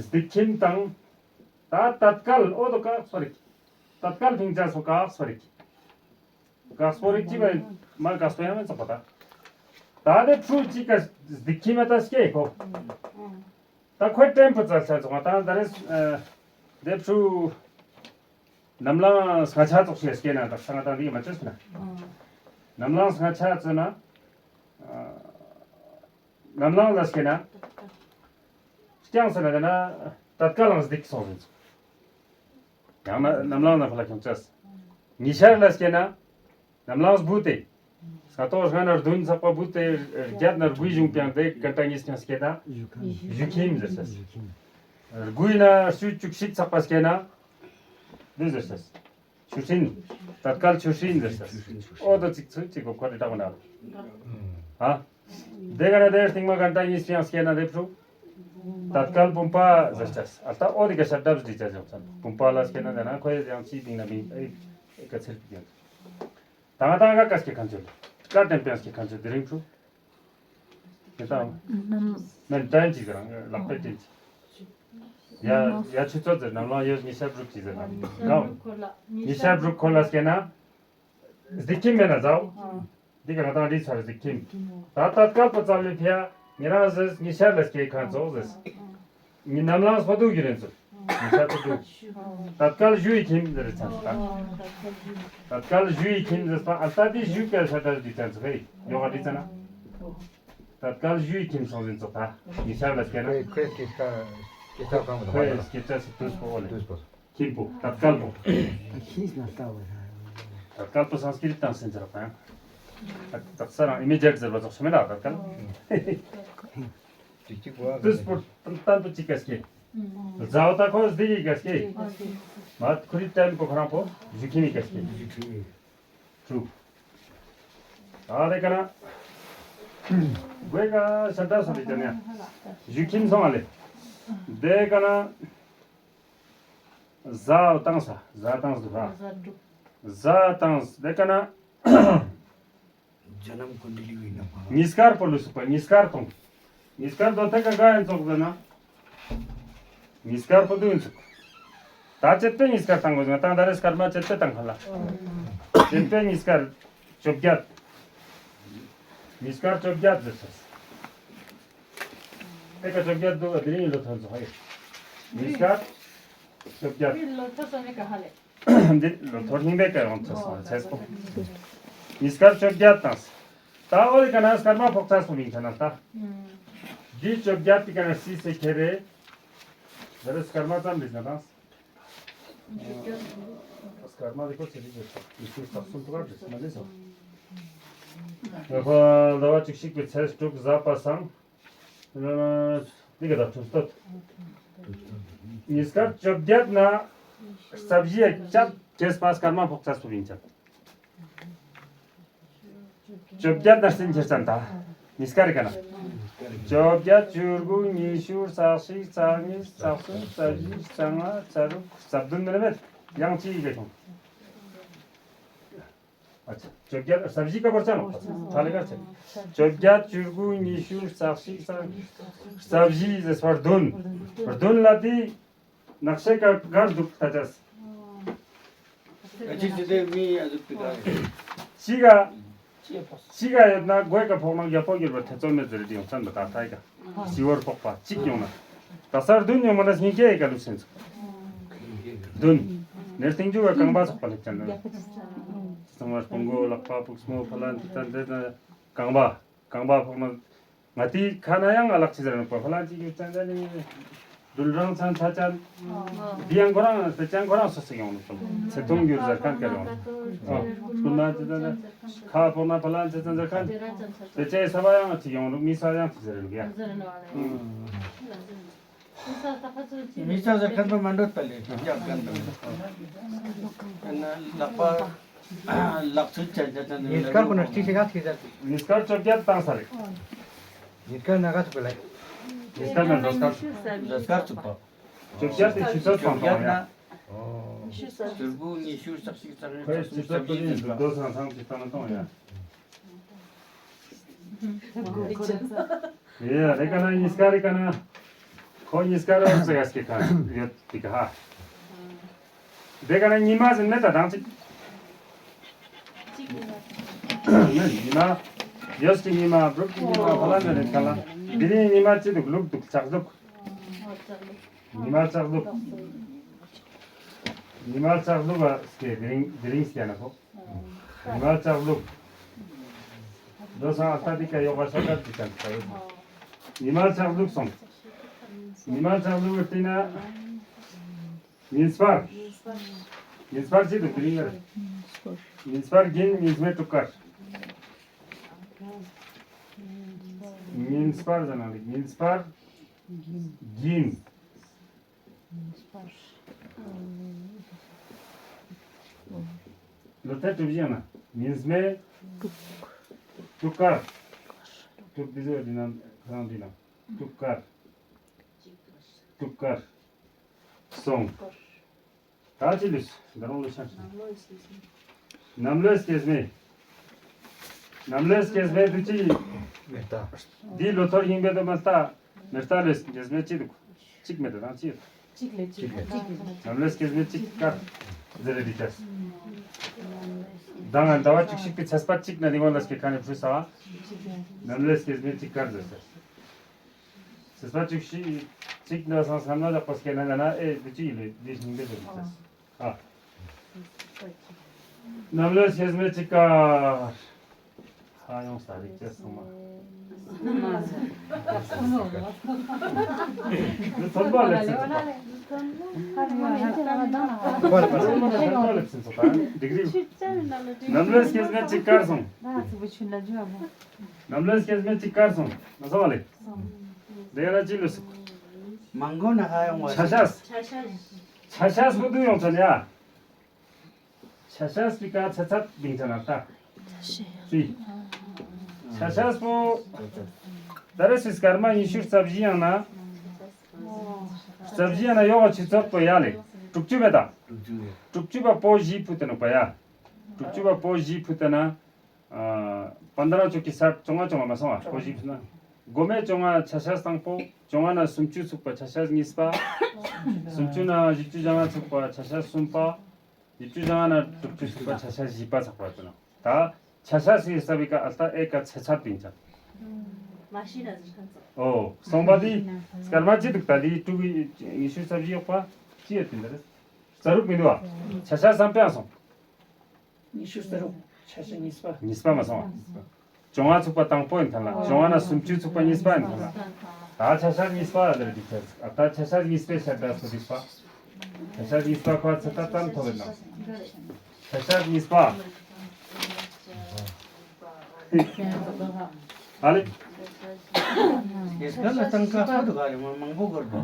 སྡིག་ཁྱིམ་དང་། ད་ཏད་ཀལ་ཨོ་དོ་ཀག་སྤོ་རིག་ཏད་ཀལ་ཕིང་ཅ་སོ་ཀག་སྤོ་རིག་ཀག་སྤོ་རིག་ཅི་བས་མ་ཀག་སྤོ་ཡང་མེད་ཙོག་པ་ད། ད་དེ་ཕྲུ་གཅིག་ག་སྡིག་ཁྱིམ་མ་ད་སྐྱེ་ཁོ། ད་ཁོའི་ཏྲེན་པོ་ཙལ་ས་ཚོགས་ད་ད་རེས་དེ་ཕྲུ་ནམ་ལངས་སྔ་ཆ་ཙོགས་ཤིག་སྐྱེ་ན་ད་ས་ང་ད་འདི་གི་མ་བཅོས་ན། ནམ་ལངས་སྔ་ཆ་ཙོ་ན། ནམ་ལངས་ལ་སྐྱེ་ན། རྐྱང་ཟེར་ན་དེ་ན་ཏད་ཀ་ལངས་སྡིག་སོང་ཟིན་ཚོ། ཡང་ན་ནམ་ལངས་ན་ཕ་ལ་ཁྱོང་ཅས། ཉི་ཤར་ལ་སྐྱེ་ན། ནམ་ལངས་བུ་དེ། ས་ཏོག་སྔ་ན་རྡུན་ཚགས་པ་བུ་དེ་རྒྱབ་ན་དགུའི་གཞུང་པའང་དེ་ཀན་ཏ་གཉིས་ཀྱང་སྐྱེ་ད། གཞུ་ཁྱིམ་ཟེར་ཤེས། དགུའི་ན་ཤུ་བཅུ་བཞི་ཚགས་པ་སྐྱེ་ན། འདི་ཟེར་ཤེས། ཆུ་སྲིན། ཏད་ཀལ་ཆུ་སྲིན་ཟེར་ཤེས། ཨོ་དོ་ཚིག་ཚིག་ཚིག་གོ་ཁོ་རེ་དྲག་མ་ན། ཧ། དེ་ག་ན་དེ་སྟིང་མ་ཀན་ཏ་གཉིས་ཀྱང་སྐྱེ་ན་དེ་ཕྲུ། ཏད་ཀལ་བུམ་པ་ཟེར་ཤེས། ཨ་ད་ཨོ་དེ་ག་ཤར་འདབས་འདི་ཅ་ཅང་ཚན་བུམ་པ་ལ་སྐྱེ་ན་དེ་ན་ཁོ་ཡི་ཡང་ཅི་སྟིང་ན་མིན་ཨེ་ཀ་ཚེར་པི་ཀྱང་། ད་ང་ད་ང་ཀ་སྐྱེ་ཁན་ཚོད། ཀ་ཏན་པན་སྐྱེ་ཁན་ཚོད་དེ་རིང་ཕྲུ། དེ་དང་། ནམ། མན་ཏན་ཅིག་རང་ལག་པའི་ཏན་ཅིག་ཡ་ཡ་ཆུ་ཚོད་ཟེར་ནམ་ལངས་ཡོད་ཉི་ཤར་དྲུག་ཅིག་ཟེར་ནམ་གང་། ཉི་ཤར་དྲུག་འཁོར་ལ་སྐྱེ་ན། སྡིག་ཁྱིམ་མེད་ན་ཟའོ། འདི་ག་ང་དང་རིས་ཚར་སྡིག་ཁྱིམ། ད་ཏད་ཀལ་པོ་ཙལ་ལི་ཕིའ་ཉི་རང་ཟེར་ཉི་ཤར་ལ་སྐྱེ་ཁན་ཚོགས་ཟེར། ཉི་ནམ་ལངས་སྤ་དུ་གི་རེན་ཚོ། ཉི་ཤར་སྤ་དུ། ཏད་ཀལ་གཞུ་ཡི་ཁྱིམ་ཟེར་ཚན་ཚོ། ཏད་ཀལ་གཞུ་ཡི་ཁྱིམ་ཟེར་སྤ་ཨ་ལྟ་དེ་གཞུ་ཀལ་ཤ་ཏ་རི་ཚན་ཚོ་ཧེ་ཡོ་ག་རི་ཚན་ན། ཏད་ཀལ་གཞུ་ཡི་ཁྱིམ་སོང་ཟིན་ཚོ་ད་ཉི་ཤར་ལ་སྐྱེ་ན། ཁོས་ཁོས་སྐྱེ་ས་སྐྱེ་ས་གང་གི་ཁོས་སྐྱེ་ས་སི་དུས་པོ་ཨོ་ལེ། དུས་པོ། ཁྱིམ་པོ་ཏད་ཀལ་པོ། ཤིས་ན་ལྟ་བ་ར། ཏད་ཀལ་པོ་སང་སྐྲིད་དང་སེམས་ཚེར་པ་ཡང་། ཏག་ས་རང་ཨི་མི་ཇེཊ་ཟེར་བ་ཙོགས་སུ་མེད་ན་ཏད་ཀལ། ཅིག་ཅིག་བ། དུས་པོ་ཏན་པོ་ཅིག་ག་སྐྱེ། ཛའོ་ཏ་ཁོ་སྡེ་ཡི་ག་སྐྱེ། མ་ཁུ་རི་ཏན་པོ་ཁོ་རང་པོ་གཞུ་ཁྱིམ་ཡི་ག་སྐྱེ། གྲུ། ད་དེ་ག་ན། དགོས་ག་ཤ་ཏ་སོ་རི་ཏན་ཡ། གཞུ་ཁྱིམ་སོང་བ་ལེ། དེ་ག་ན། ཟ་བཏང་ས། ཟ་བཏང་ཟ་ར། ཟ་བཏང་། དེ་ཀ་ན། ཇ་ནམ་ཀུན་ཌི་ལི་ཡིན་ན་མ། ཉིས་ཀར་པོ་ལུས་སུ་པ་ཉིས་ཀར་གཏོང་། ཉིས་ཀར་དོ་ཐེ་ཀ་ག་ཡན་ཙོག་ཟེར་ན། ཉིས་ཀར་པོ་དུ་ཡིན་ཙོག་ད་ཅེད་པེ་ཉིས་ཀར་བཏང་དགོས་ང་ཏང་ད་རེས་སྐར་མ་ཅེད་པེ་བཏང་ཁ་ལ། ཅེད་པེ་ཉིས་ཀར་བཅོ་བརྒྱད། ཉིས་ཀར་བཅོ་བརྒྱད་ཟེར་སོང་། དེ་ཀ་བཅོ་བརྒྱད་འདུག་དེ་རིང་ལོ་ཐོན་སོང་ཧེ། ཉིས་ཀར་བཅོ་བརྒྱད། འདི་ལོ་ཐོ་སོང་ནི་ཀ་ཧ་ལེ། འདི་ལོ་ཐོ་རྙིང་པའི་ཀ་ཡོང་ཐོས་སོང་ཚེ་སྤོ། ཉིས་ཀར་བཅོ་བརྒྱད་དང་། ད་ཨོ་ལི་ཀ་ན་སྐར་མ་ཕོག་ཚ་སོང་མིན་ཐ་ན་ད། འདི་བཅོ་བརྒྱད་དེ་ཀ་ན་སི་སེ་ཁེ་རེ། ད་རེས་སྐར་མ་ཙམ་རེད་ན་དང་། སྐར་མ་རེ་ཀོ་ཚེ་རིག་རེད་ས། ཡེ་ཤུ་ས་གསུམ་ཐུ་ག་རེད་ས་མ་རེད་ས། ཡ་ཧོ་ཟླ་བ་བཅུ་གཅིག་པའི་ཚེས་དྲུག་གཟའ་པ་སངས། འདི་ག་ད་ཁྲུམས་སྟོད། ཉིས་ཀར་བཅོ་བརྒྱད་ན་རྩ་བཞི་ཡ་བཅད་ཁེས་པ་སྐར་མ་ཕོག་ཚ་སུ་ཡིན་ཅག་བཅོ་བརྒྱད་ན་སྲིན་ཁྱེར་ཙམ་ད། ཉིས་ཀ་རེ་ག་ན། བཅོ་བརྒྱད་བཅུ་དགུ་ཉི་ཤུ་རྩ་གཅིག་རྩ་གཉིས་རྩ་གསུམ་རྩ་བཞི་རྩ་ལྔ་རྩ་དྲུག་རྩ་བདུན་མེད་མེད་ཡང་གཅིག་ཡི་ག་བྱུང་། ཨ་ཅེ། བཅོ་བརྒྱད་རྩ་བཞི་ཀ་བོར་ཚ་ནོ། ཐ་ལེ་ག་ཅེ། བཅོ་བརྒྱད་བཅུ་དགུ་ཉི་ཤུ་རྩ་གཅིག་རྩ་གཉིས་རྩ་བཞི་ཟེར་སོ་བདུན། བདུན་ལ་དེ། ནག་ཤེ་ཀ་གར་འདུག་ད་ཅེས། ཨ་ཅེ་ཅེ་དེ་མི་ཨ་ཟུག་ཏི་ག་རེ། ཅི་ག་ཅི་ཕོག་ཅི་ག་ཡོད་ན་དགོས་ཀ་ཕོག་ན་རྒྱ་ཕོག་གྱུར་པ་ཐེ་ཚོམ་མེད་ཟེར་རེད་ཡོང་ཚན་པ་ད་ཐའི་ཀ་ཞི་བོར་ཕོག་པ་གཅིག་ཡོང་ན། ད་སར་བདུན་ཡོང་མ་ན་སྙིང་སྐྱེ་ཡི་ཀ་ལུགས་སེམས་ཚོགས། བདུན། ནེར་སྟེང་འཇུ་བ་རྐང་པ་ཚོགས་པ་ལེགས་ཅན་ན། ཚང་མར་སྤུན་མགོ་ལག་པ་ཕུགས་སྨོ་ཕ་ལ་འདི་ལྟ་འདི་ལྟ་རྐང་པ། རྐང་པ་ཕོག་ན། ང་དེའི་ཁ་ན་ཡང་ང་ལག་ཅི་ཟེར་ནི་པ་ཕ་ལ་ཅི་གི་ཅན་ཅན་ནི། རྡུལ་རང་ཚན་ཚ་ཅན། འདི་ཡང་ཁོ་རང་ཚ་ཅན་ཁོ་རང་སོ་སོ་ཡོང་ནི་སོང་། ཚེ་ཐུང་འགྱུར་ཟེར་མཁན་ག་རེ་ཡོང་། ཨ་ཁུ་ན་ཅི་ཟེར་ན། ཁ་ཕོག་ན་ཕ་ལ་ཅི་ཟེར་ཟེར་མཁན། དེ་ཅེ་ས་བ་ཡང་ཅི་ཡོང་ནི་མི་ས་ཡང་ཅི་ཟེར་ནི་ཡ། མི་ཚང་ས་ཁན་པ་མ་འགྲོ་ད་ལེ་རྒྱབ་ཁན་པ་ལག་པ་ལག་ཚུད་ཅན་ཅན་ཅན་ཉིས་ཀར་ཁོ་ན་ཅི་ཞིག་ག་ཅི་ཟེར། ཉིས་ཀར་བཅོ་བརྒྱད་བཏང་ས་རེད། ཉིས་ཀར་ན་ག་ཚུགས་པ་ལེ། ཉིས་ཀར་ན་རྡོ་སྐར་ཚུགས། རྡོ་སྐར་ཚུགས་པ། བཅོ་བརྒྱད་དེ་ཆུ་ཚོད་ཐོང་ཐོང་ཡ། ཟེར་བུ་ཉི་ཤུ་རྩ་གཅིག་རྩ་གཉིས་ཁོའི་རྩ་གསུམ་ཆུ་ཚོད་རྩ་བཞི་པོ་ཡིན་ཟེར་བ། རྡོ་སང་སང་ཅི་བཏང་ཐོང་ཡ། ཡ་རེ་ཀ་ན་ཉིས་ཀ་རེ་ཀ་ན། ཁོ་ཉིས་ཀ་རེ་ཟེར་ག་སྐྱེ་ཁ་ཡོད་དེ་ག་ཧ། དེ་ཀ་ན་ཉི་མ་ཟེར་ནས་ད་དང་ཅིག་ནི་ཉི་མ། ཡོས་ཀྱི་ཉི་མ། འབྲུག་གི་ཉི་མ། ཧྥ་ལན་ནས་རེད་ཁ་ལ། འདི་ནི་ཉི་མ་ཅི་འདུག་ལུག་འདུག་ལྕགས་ལུག་ཉི་མ་ལྕགས་ལུག་ཉི་མ་ལྕགས་ལུག་ཨ་སྐད་དེ་རིང་དེ་རིང་སྐད་ན་ཁོ། ཉི་མ་ལྕགས་ལུག་འགྲོ་སོང་ཨ་སྟ་དི་ཀ་ཡོག་ག་ཤ་ཀ་དི་ཀ་དི་ཀ་ཡོད། ཉི་མ་ལྕགས་ལུག་སོང་། ཉི་མ་ལྕགས་ལུག་བསྟན་ན། ཉིན་སྤར། ཉིན་སྤར་ཅི་འདུག་དེ་རིང་ཡོད། ཉིན་སྤར་རྒྱན། ཉིན་སྨད་དྲུག་དཀར། ཉིན་སྤར་ཟེར་ན་ཉིན་སྤར་རྒྱན། ལོ་ཐ་གྲུབ་ཡང་ན་ཉིན་སྨད་དྲུག་དཀར། དྲུག་འདི་ཚོ་འདི་ན་གང་འདི་ན་དྲུག་དཀར། དྲུག་དཀར། སོང་། ད་ཅི་ལུས་འདི་རང་ལུས་ཆགས། གནམ་ལོའི་སྐྱེ་སྨེ། གནམ་ལོའི་སྐྱེ་སྨེ་དུ་ཅི། མེ་རྟ། འདི་ལོ་ཐོར་ཡིན་པའི་དུ་མ་རྟ། མེ་རྟ་ལོའི་སྐྱེ་སྨེ་ཅི་འདུག་གཅིག་མེད་དུ་དང་ཅི་ཡོད། གཅིག་ལས་གཅིག་ལས་གཅིག་ལས། གནམ་ལོའི་སྐྱེ་སྨེ་གཅིག་དཀར། ཟེར་རེ་འདི་ཆགས། ད་ང་ཟླ་བ་བཅུ་གཅིག་པའི་ཚེས་པ་གཅིག་ན་འདི་ངོ་ལ་སྐྱེ་ཁ་ནས་བུ་ས་བ། གནམ་ལོའི་སྐྱེ་སྨེ་གཅིག་དཀར་ཟེར་ཟེར། ཚེས་པ་བཅུ་གཅིག་གཅིག་འདྲ་སང་སམ་ན་ལག་པ་སྐྱེ་ན་ན་ན་ཨེ་འདི་གཅིག་ཡིན་ལོས་འདི་ཞིང་འདི་ལོས་མི་ཚེས། ཨ། གནམ་ལོའི་སྐྱེ་སྨེ་གཅིག་དཀར། ཧ་ཡོང་ས་རིག་ཅེས་སོང་མ། འདི་ཚོན་པ་ལེགས་སེ་ཚོན་པ། ཚོན་པ་ལེགས་སེ་ཚོན་པ། འགྲིག་རིག་གནམ་ལོའི་སྐྱེ་སྨེ་གཅིག་དཀར་སོང་། གནམ་ལོའི་སྐྱེ་སྨེ་གཅིག་དཀར་སོང་། ང་ཚོ་བ་ལེ། དེ་ལ་ཅི་ལུས་སུ། མང་གོ་ན་ཧ་ཡོང་བ། ཆ་ཤས། ཆ་ཤས། ཆ་ཤས་པོ་དུ་ཡོང་ཚ་ནི་ཡ། ཆ་ཤས་པི་ཀ་ཚ་ཚ་བིང་ཚ་ན་ལྟ། ཅི། ཆ་ཤས་པོ། ད་རེ་སི་སྐར་མ་ཉི་ཤུ་རྩ་བཞི་ཡང་ན། རྩ་བཞི་ཡང་ན་ཡོག་ཆུ་ཚོད་པོ་ཡ་ལེ། དྲུག་ཅུ་མེད་ད། དྲུག་ཅུ་པ་པོ་བཞི་ཕུ་ཏེ་ནོ་པ་ཡ། དྲུག་ཅུ་པ་པོ་བཞི་ཕུ་ཏེ་ན། ཨ། པན་དྲ་ཅོ་ཀི་སར་བཅོ་ལྔ་བཅོ་ལྔ་མ་སོང་བ་ཀོ་ཞིག་ན། དགོ་མའི་བཅོ་ལྔ་ཆ་ཤས་དང་པོ། བཅོ་ལྔ་ན་སུམ་ཅུ་ཚུགས་པ་ཆ་ཤས་གཉིས་པ། སུམ་ཅུ་ན་བཞི་བཅུ་ཞེ་ལྔ་ཚུགས་པ་ཆ་ཤས་གསུམ་པ། བཞི་བཅུ་ཞེ་ལྔ་ན་དྲུག་ཅུ་ཚུགས་པ་ཆ་ཤས་བཞི་པ་ཚགས་པ་དུ་ན། ད་ཆ་ཤས་སི་ས་བི་ཀ་ཨལ་ཏ་ཨེ་ཀ་ཚེ་ཚད་དེང་ཅང་། མ་ཤི་ན་ཟི་ཁན་ཚོ། ཨོ། སོང་པ་དེ་སྐར་མ་ཅི་འདུག་ད་དེ་དྲུག་གི་ཉི་ཤུ་རྩ་བཞི་ཡོག་པ་ཅི་ཡོད་དེ་འདི་རེད། རྩ་རུག་མི་འདུག་བ། ཆ་ཤས་སམ་པའང་སོང་། ཉི་ཤུ་རྩ་རུག་ཆ་ཤས་གཉིས་པ། གཉིས་པ་མ་སོང་བ། བཅོ་ལྔ་ཚུགས་པ་དང་པོ་ཡིན་ཐལ་ལ། བཅོ་ལྔ་ན་སུམ་ཅུ་ཚུགས་པ་གཉིས་པ་ཡིན་ཐལ་ལ། ད་ཆ་ཤས་གཉིས་པ་ལ་རེ་འདི་ཁྱེར། ད་ཆ་ཤས་གཉིས་པའི་ཤར་ད་སུ་འདི་པ། ཆ་ཤས་གཉིས་པ་ཁོ་ཚེ་ད་ཙམ་ཐོབ་ཡོད་ན། ཆ་ཤས་གཉིས་པ། ཨ་ལེ། སྐད་ཆ་ལ་སྟངས་ཀ་ཧ་འདུག་ག་རེ་མ་མང་པོ་གོར་པོ།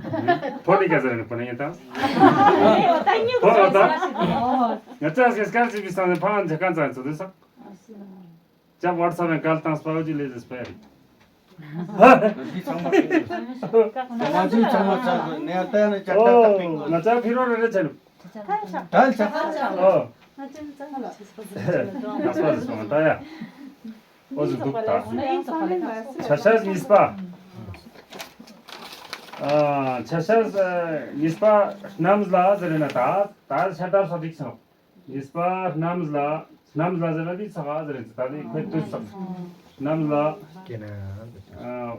ཕོ་ནི་ག་ཟེར་ནི་ཕོ་ནི་ཡིན་ད། ཕོ་ལ་ད། ང་ཅག་སྐད་སྐར་ཅིག་པི་སང་ནས་ཕ་ང་ཇ་ཁན་ཙང་ཚོ་དུ་ས། ཅག་ཝ་ཊི་སབ་ནས་གལ་ཏང་སྤ་བ་ཅི་ལེ་ཟེར་སྤེ་རི། འདི་ཚང་མ་ཚང་མ་ཚང་མ་ཚང་མ་ནས་ལྟ་ཡ་ན་ཅག་ཏག་ཏག་པིང་གོ། ང་ཅག་ཕི་རོ་རེ་རེ་ཆ་ནུ། ད་ལ་ཆ། ཨོ། ང་ཅག་ཚང་མ་ཆ་ས་ཟེར་ཆ་ནུ། ད་ལ་ཆ། ཨོ་ཟེར་སོང་ད་ཡ། ཨོ་ཟེར་འདུག་ད། ཆ་ཤས་གཉིས་པ། ཨ། ཆ་ཤས་གཉིས་པ་གནམ་ལ་ཟེར་ན་ད་ད་ཆ་ཏར་སོ་འགྲིག་སོང་། གཉིས་པ་གནམ་ལ། གནམ་ལ་ཟེར་ན་འདི་ཚ་ག་ཟེར་ན་ད་འདི་ཁོས་ཏུ་ཚག་གནམ་ལ། སྐྱེ་ན། ཨ།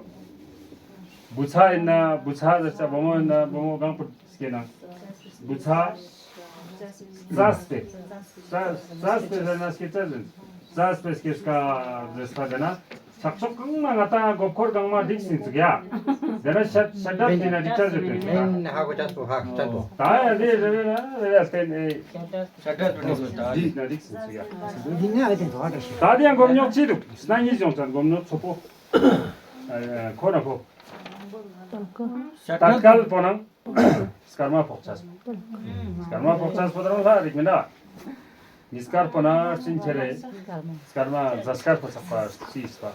བུ་ཚ་ཡིན་ན་བུ་ཚ་ཟེར་ཚ་བུ་མོ་ཡིན་ན་བུ་མོ་གང་པོ་སྐྱེ་ན། བུ་ཚ། རྩྭ་སྤེ། རྩྭ་རྩྭ་སྤེ་ཟེར་ན་སྐྱེ་རྩྭ་ཟེར། རྩྭ་སྤེ་སྐྱེ་སྐ་ཟེར་ས་ཟེར་ན། ཆག་ཆོག་གང་མ་ང་ཏང་མགོ་འཁོར་གང་མ་འགྲིག་ཟིན་ཚུགས་ཡ། དེ་ན་ཤ་ཤ་འདྲ་དེ་ན་འགྲིག་ཆ་ཟེར་དོན་ཚུགས་ཡ། ཧ་གོ་ཆ་སོ་ཧ་ཆ་སོ། ད་ཡ་རེ་རེ་རེ་རེ་རེ་བསྟན་ཨེ། ཤ་འདྲ་དུ་ནི་ད་འགྲིག་ན་འགྲིག་ཟིན་ཚུགས་ཡ། འདི་ནི་ཨེ་དེ་དོ་ཧ་འདྲ་ཤི། ད་དེ་ཡང་སྒོམ་ཉོག་ཅི་འདུག་སྣ་གཉིས་སྦྱོང་ཚར་སྒོམ་ཉོག་ཚོ་པོ། ཨ་ཁོ་ན་ཁོ། ཤ་ད་འདྲ་སྐལ་པོ་ནང་། སྐར་མ་ཕོག་ཆ་སོ། སྐར་མ་ཕོག་ཆ་སོ་དང་ལྷ་རིག་མི་འདྲ། ཉིས་སྐར་པོ་ན་སྤྱིན་ཁྱེར་རེ། སྐར་མ་གཟའ་སྐར་པོ་ཚགས་པ་སྲིད་པ།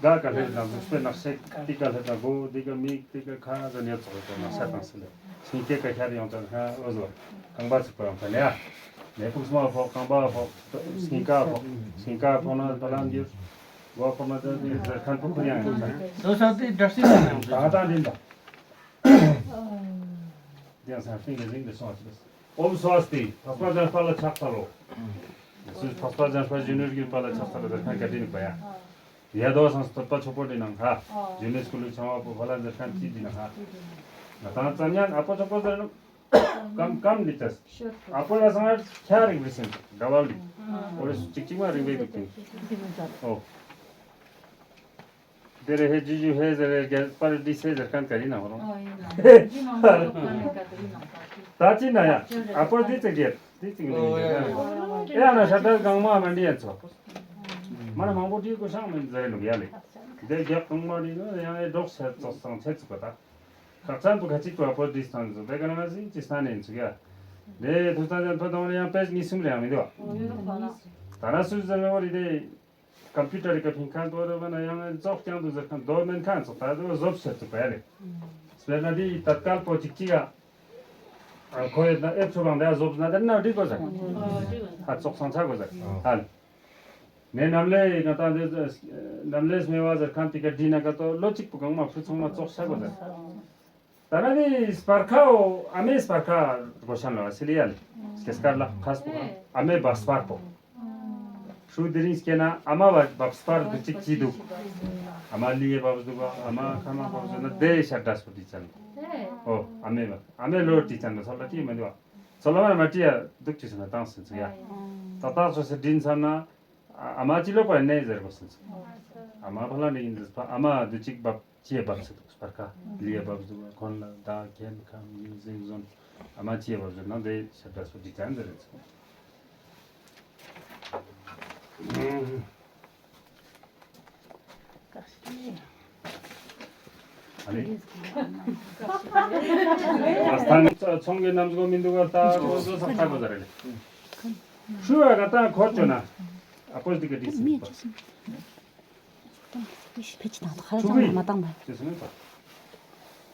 ག་ག་ལྷེབ་དང་གཟུགས་པོའི་ནག་ཤེས་ཏི་ག་ལྷེབ་དང་མགོ་ཏི་ག་མིག་ཏི་ག་ཁ་ཟ་ཉེར་ཚོགས་པའི་ནག་ཤ་དང་སྲིད་ལས་ཤིང་སྐྱེ་ཀ་ཤར་ཡོང་དང་ཁ་འོ་ཟོ་རྐང་པ་ཚུགས་པ་ཡོང་དང་ནས་ཨ། ནས་ཕུགས་མ་ཕོག་རྐང་པ་ཕོག་སྙིང་ག་ཕོག་སྙིང་ག་ཕོག་ན་བ་ལང་འགྱུར། མགོ་ཕོག་ན་ད་ཏི་ཟེར་ཁན་ཕུག་ཁུར་ཡང་ཡོང་དང་། ལོ་ས་ཏི་འདྲ་སྲིད་ཡང་ཡོང་དང་། ད་ད་འདི་འདྲ། དེ་ཡང་སང་ཤིང་གི་རིང་དུ་སོང་བ་ཞིག་ཨོམ་སྭ་སྟི། འཕགས་པ་ལྗང་པ་ལ་ཕྱག་འཚལ་ལོ། སུ་འཕགས་པ་ལྗང་པ་གཞོན་ནུར་གྱུར་པ་ལ་ཕྱག་འཚལ་ལོ་ཟེར་ཁན་ག་དྲིན་པ་ཡ། ཡ་དོ་སང་སྟོད་པ་ཆོག་པོ་འདི་ནང་ཧ། ཨོ། ཇུ་ནེ་སྐུ་ལུ་ཆང་བ་པོ་ཧ་ལ་འཛེར་ཁན་ཅི་འདི་ནང་ཧ། ང་དང་ཙམ་ཡང་ཨ་པོ་ཆོག་པོ་ཟེར་ནོ། ཀམ་ཀམ་འདི་ཅས། ཨ་པོ་ལ་སང་ཨ་ཁྱ་རིག་རི་སེན་དགའ་བ་ལི། ཨོ་རེ་སུ་ཅིག་ཅིག་མ་རིག་བའི་འདུག་ཏིང་། ཨོ། དེ་རེ་ཧེ་ཇུ་ཇུ་ཧེ་ཟེར་རེ་རྒྱ་པར་འདི་སེ་ཟེར་ཁན་ག་རི་ནང་ཧོ་རོང་། ཨོ་ཡིན་ན། ད་ཅི་ན་ཡ། ཨ་པོ་འདི་ཙིག་རྒྱལ་འདི་ཙིག་ནི་ཡིན་ན། ཨེ་ཡ་ན་ཤ་དར་གང་མ་མ་འདི་ཡ་ཚོ། མ་ན་མང་པོ་འདི་ཀོ་ཤང་མིན་ཟེར་ནུག་ཡ་ལེ། དེ་རྒྱབ་གང་མ་འདི་ནི་ཡང་ཨེ་འབྲོག་ཤ་ཙོག་སང་ཆེ་ཚུགས་པ་ད། ཁག་ཅན་པོ་ཁ་ཅིག་པོ་ཨ་པོ་འདི་སྟོན་ཚུགས་དེ་ག་ན་ང་ཟིན་ཅི་སྟན་ནས་ཚུགས་ཡ། དེ་ཐུགས་སྟན་ཅན་ཕ་དང་ནི་ཡང་པེ་ཇི་གཉིས་གསུམ་རེ་ཡང་མི་འདུག་བ། ད་ན་སུ་ཟེར་ནི་བོ་རི་དེ། ཀམ་པུ་ཊར་རི་ཀ་ཕིང་ཁན་དོ་རེ་བ་ན་ཡང་ཙོག་ཀྱང་དུ་ཟེར་ཁན་དོ་མེན་ཁན་ཙོག་ད་དུ་བཟོབ་ཤེས་ཚུགས་པ་ཡ་ལེ། སྤེར་ན་དེ་ཡི་ཏད་ཀལ་པོ་ཅིག་ཅིག་ཡ། ཁོ་ཡོད་ན་ཨེབ་ཆུ་བང་དེ་བཟོབ་ན་དེ་ན་འགྲིག་གོ་ཟེར། ཧ་ཙོག་སང་ཆ་གོ་ཟེར། ཧ་ལེ། ནས་ནམ་ལས་ང་ཏང་དེ་ནམ་ལས་སྨེ་བ་ཟེར་ཁན་དེ་ཀ་འདྲི་ན་ཀ་ཏོ་ལོ་གཅིག་པོ་གང་མ་ཕུ་ཚང་མ་ཙོག་ཆ་གོ་ཟེར། ད་ན་ནི་སྤར་ཁའོ་ཨ་མའི་སྤར་ཁ་གོ་ཤམ་ལ་སི་ལི་ཡ་ལེ། སྐེ་སྐར་ལ་ཁ་སྤོ་ཨ་མའི་བ་སྤར་པོ། ཧྲུ་དི་རིང་སྐྱེ་ན་ཨ་མ་བ་བ་སྤར་དུ་ཅིག་ཅི་འདུག་ཨ་མ་ལི་ཡེ་བབས་འདུག་ཨ་མ་ཁ་མ་བབས་འདུག་ན་དེ་ཤ་འདྲ་སོ་དི་ཅན། ཨོ་ཨ་མའི་བ་ཨ་མའི་ལོ་དི་ཅན་ན་ཚོ་ལ་ཅི་མི་འདུག་ཚོ་ལ་མ་མ་ཅི་ཡ་འདུག་ཅི་སོ་ན་བཏང་སོང་ཚུགས་ཡ། ད་བཏང་སོ་སི་དྲིན་ཚར་ན། ཨ་མ་ཅི་ལོ་པ་ནེ་ཟེར་གོ་སོང་ཚུགས། ཨ་མ་ཕ་ལ་ནི་ཡིན་འདུག་ཨ་མ་དུ་ཅིག་བབས། ཅི་ཡ་བབས་སུ་འདུག་སྤར་ཁ་ལི་ཡ་བབས་འདུག་ཁོན་ལ་ད་གན་ཁམ་ཡིན་ཟིན་བཟོན། ཨ་མ་ཅི་ཡ་བབས་འདུག་ན་དེ་ཤ་འདྲ་སོ་དི་ཅན་ཟེར་རེད་ཚུགས། ཨ་ནི། ཨ་སྟན་ཚོང་གི་རྣམ་གཞག་མི་འདུག་ག་ད་ཁོ་ཚོ་ས་ཁ་གོ་ཟ་རེད། ཧྲུ་བ་ག་ད་ཁོ་ཅོ་ན། ཨ་ཕོ་དི་ག་དི་སི། ཕེ་ཆི་དང་ཁ་ལ་ཅང་མ་བཏང་མ།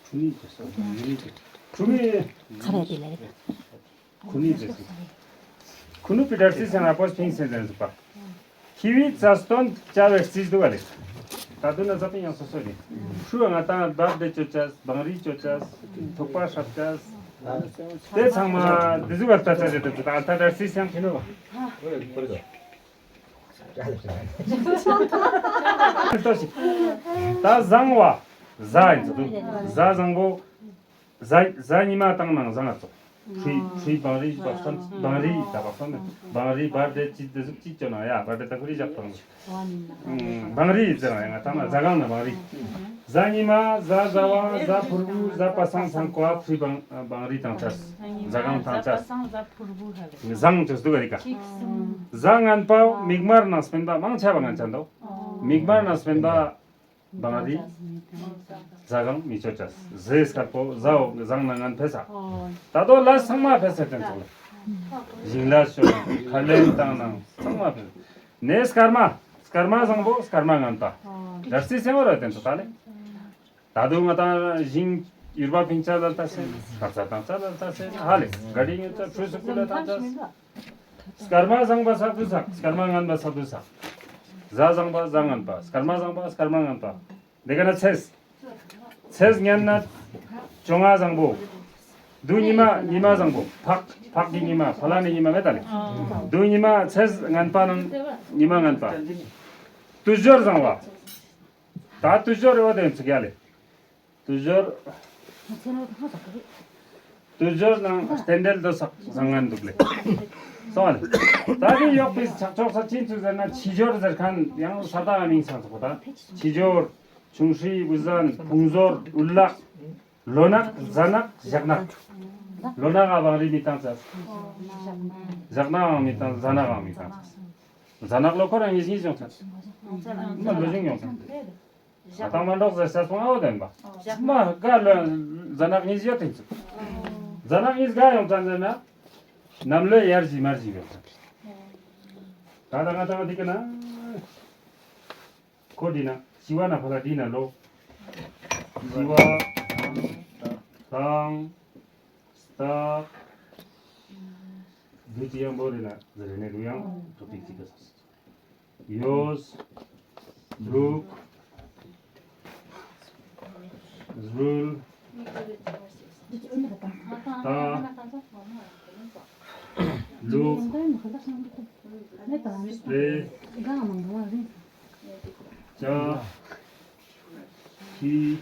ཁྲུ་ནི་ཅེས་སོ། ཁྲུ་ནི་ཅེས་སོ། ཁྲུ་ནི་ཅེས་སོ། ཁ་རེ་དེ་ལས། ཁུ་ནི་ཅེས་སོ། ཁུ་ནུ་པི་ཏར་སི་སེན་ཨ་པོས་ཕིང་སེན་དེན་ཟུ་པ། ཁི་ཝི་རྩ་སྟོན་བྱ་བའི་རྩིས་འདུག་ག་ལེ། ད་དུ་ན་ཟ་པིན་ཡང་སོ་སོ་རེད། ཧྲུ་ང་ཏང་བབ་དེ་ཅོ་ཅས་བང་རི་ཅོ་ཅས་ཐུག་པ་ཧྲབ་ཅས། དེ་ཚང་མ་དེ་ཟུ་བ་ལྟ་ཅས་རེད་དུ་ད་ཨ་ཏ་ཏར་སི་སེན་ཁི་ནུ་བ། ད་བཟང་བ། བཟའ་ཡིན་ཚོ་དུ། བཟའ་བཟང་པོ། བཟའ་བཟའ་ཉི་མ་བཏང་ནང་བཟང་ཨ་ཚོ། ཁྲུས་ཁྲུས་བང་རི་བག་སྟོན་བང་རི་ད་བག་སྟོན་ནི་བང་རི་བར་དེ་ཅི་དེ་ཟུག་ཅི་ཅོ་ན་ཡ་བར་དེ་ད་ཁུ་རི་བཞག་བཏང་། བང་རི་ཟེར་ན་ཡ་ང་ད་ན་བཟའ་གང་ན་བང་རི། བཟའ་ཉི་མ་བཟའ་བཟའ་བ་བཟའ་ཕུར་བུ་བཟའ་པ་སང་སང་ཀོ་ཨ་ཁྲུས་བང་བང་རི་བཏང་ཅས། བཟའ་གང་བཏང་ཅས། བཟང་ཅོས་འདུག་ག་རི་ཀ། བཟའ་ངན་པའོ་མིག་དམར་ནང་སྨན་པ་མང་ཆེ་བ་ངན་ཅན་དོ། མིག་དམར་ནང་སྨན་པ་བང་རི། བཟའ་གང་མི་ཆོ་ཅས་ཟེ་སྐར་པོ་བཟའོ་བཟང་ན་ངན་ཕེ་ས། ད་དོ་ལ་ཚང་མ་ཕེ་ས་ཅན་ཚོགས་ལ། ཞིང་ལ་ཤོ་ཁ་ལེན་བཏང་ནང་ཚང་མ་ཕེ་ས། ནས་སྐར་མ་སྐར་མ་བཟང་པོ་སྐར་མ་ངན་པ། ར་སི་སེང་བ་ར་དེན་ཚོགས་ད་ལེ། ད་དུང་ང་དང་ཞིང་ཡུར་བ་ཕིང་ཆ་ལ་ལྟ་སེ། ཁ་ཚ་དང་ཆ་ལ་ལྟ་སེ་ཧ་ལེ་ག་རི་ངེ་ཚ་ཁྲུས་སུ་ཀུ་ལ་དང་ཆ། སྐར་མ་བཟང་པ་ས་དུ་ས་སྐར་མ་ངན་པ་ས་དུ་ས། གཟའ་བཟང་པ་གཟའ་ངན་པ་སྐར་མ་བཟང་པ་སྐར་མ་ངན་པ། དེ་ག་ན་ཚེས། ཚེས་ངན་ན་བཅོ་ལྔ་བཟང་པོ། དུ་ཉི་མ་ཉི་མ་བཟང་པོ་ཕག་ཕག་གི་ཉི་མ་ཕ་ལ་ནི་ཉི་མ་མེད་ད་ལེ། དུ་ཉི་མ་ཚེས་ངན་པ་ནང་ཉི་མ་ངན་པ། དུས་སྦྱོར་བཟང་བ། ད་དུས་སྦྱོར་རེ་བ་དེ་ཚིག་ཡ་ལེ། དུས་སྦྱོར། དུས་སྦྱོར་ནང་རྟེན་འབྲེལ་དུ་ཟག་བཟང་ངན་འདུག་ལེ། སོང་བ་ལེ། ད་དེ་གཡོག་པའི་ཆག་ཆོག་ས་ཆེན་ཚུལ་ཟེར་ན་ཕྱི་སྦྱོར་ཟེར་མཁན་ཡང་ས་དག་མིང་སང་ཚོགས་པ་ད། ཕྱི་སྦྱོར། ཆུང་ཧྲི་བུ་ཟན་བུང་ཟོར་འུ་ལག་ལོ་ནག་གཟའ་ནག་ཞག་ནག་ལོ་ནག་ག་བང་རི་མི་བཏང་ཚར། ཞག་ནག་གང་མི་བཏང་གཟའ་ནག་གང་མི་བཏང་ཚར། གཟའ་ནག་ལོ་ཁོ་རང་ཉིས་ཉིས་ཡོང་ཚར། མ་ལོ་ཞིང་ཡོང་ཚར། ད་མ་འགྲོགས་ཟེར་ས་སོང་ཨའོ་དེན་པ། མ་དགའ་ལོ་གཟའ་ནག་གཉིས་ཡོད་དེ་ཚུགས། གཟའ་ནག་གཉིས་དགའ་ཡོང་ཙང་ཟེར་ན། ནམ་ལོ་ཡར་བཞི་མར་བཞི་ཡོད་ཙང་། ད་ད་ང་ད་བ་འདི་ག་ན། ཁོ་འདི་ན་ཞི་བ་ན་ཕ་ལ་འདི་ན་ལོ། ཞི་བ། དང་། སྟག། བདུད་ཀྱི་ཡང་པོ་རེ་ན་ཟེར་ནས་རུ་ཡང་ཐོབ་པའི་ཚིག་ག་ས། ཡོས། ལུག། རུལ། ད། ལུག། རེ། ལྕགས། ཅི།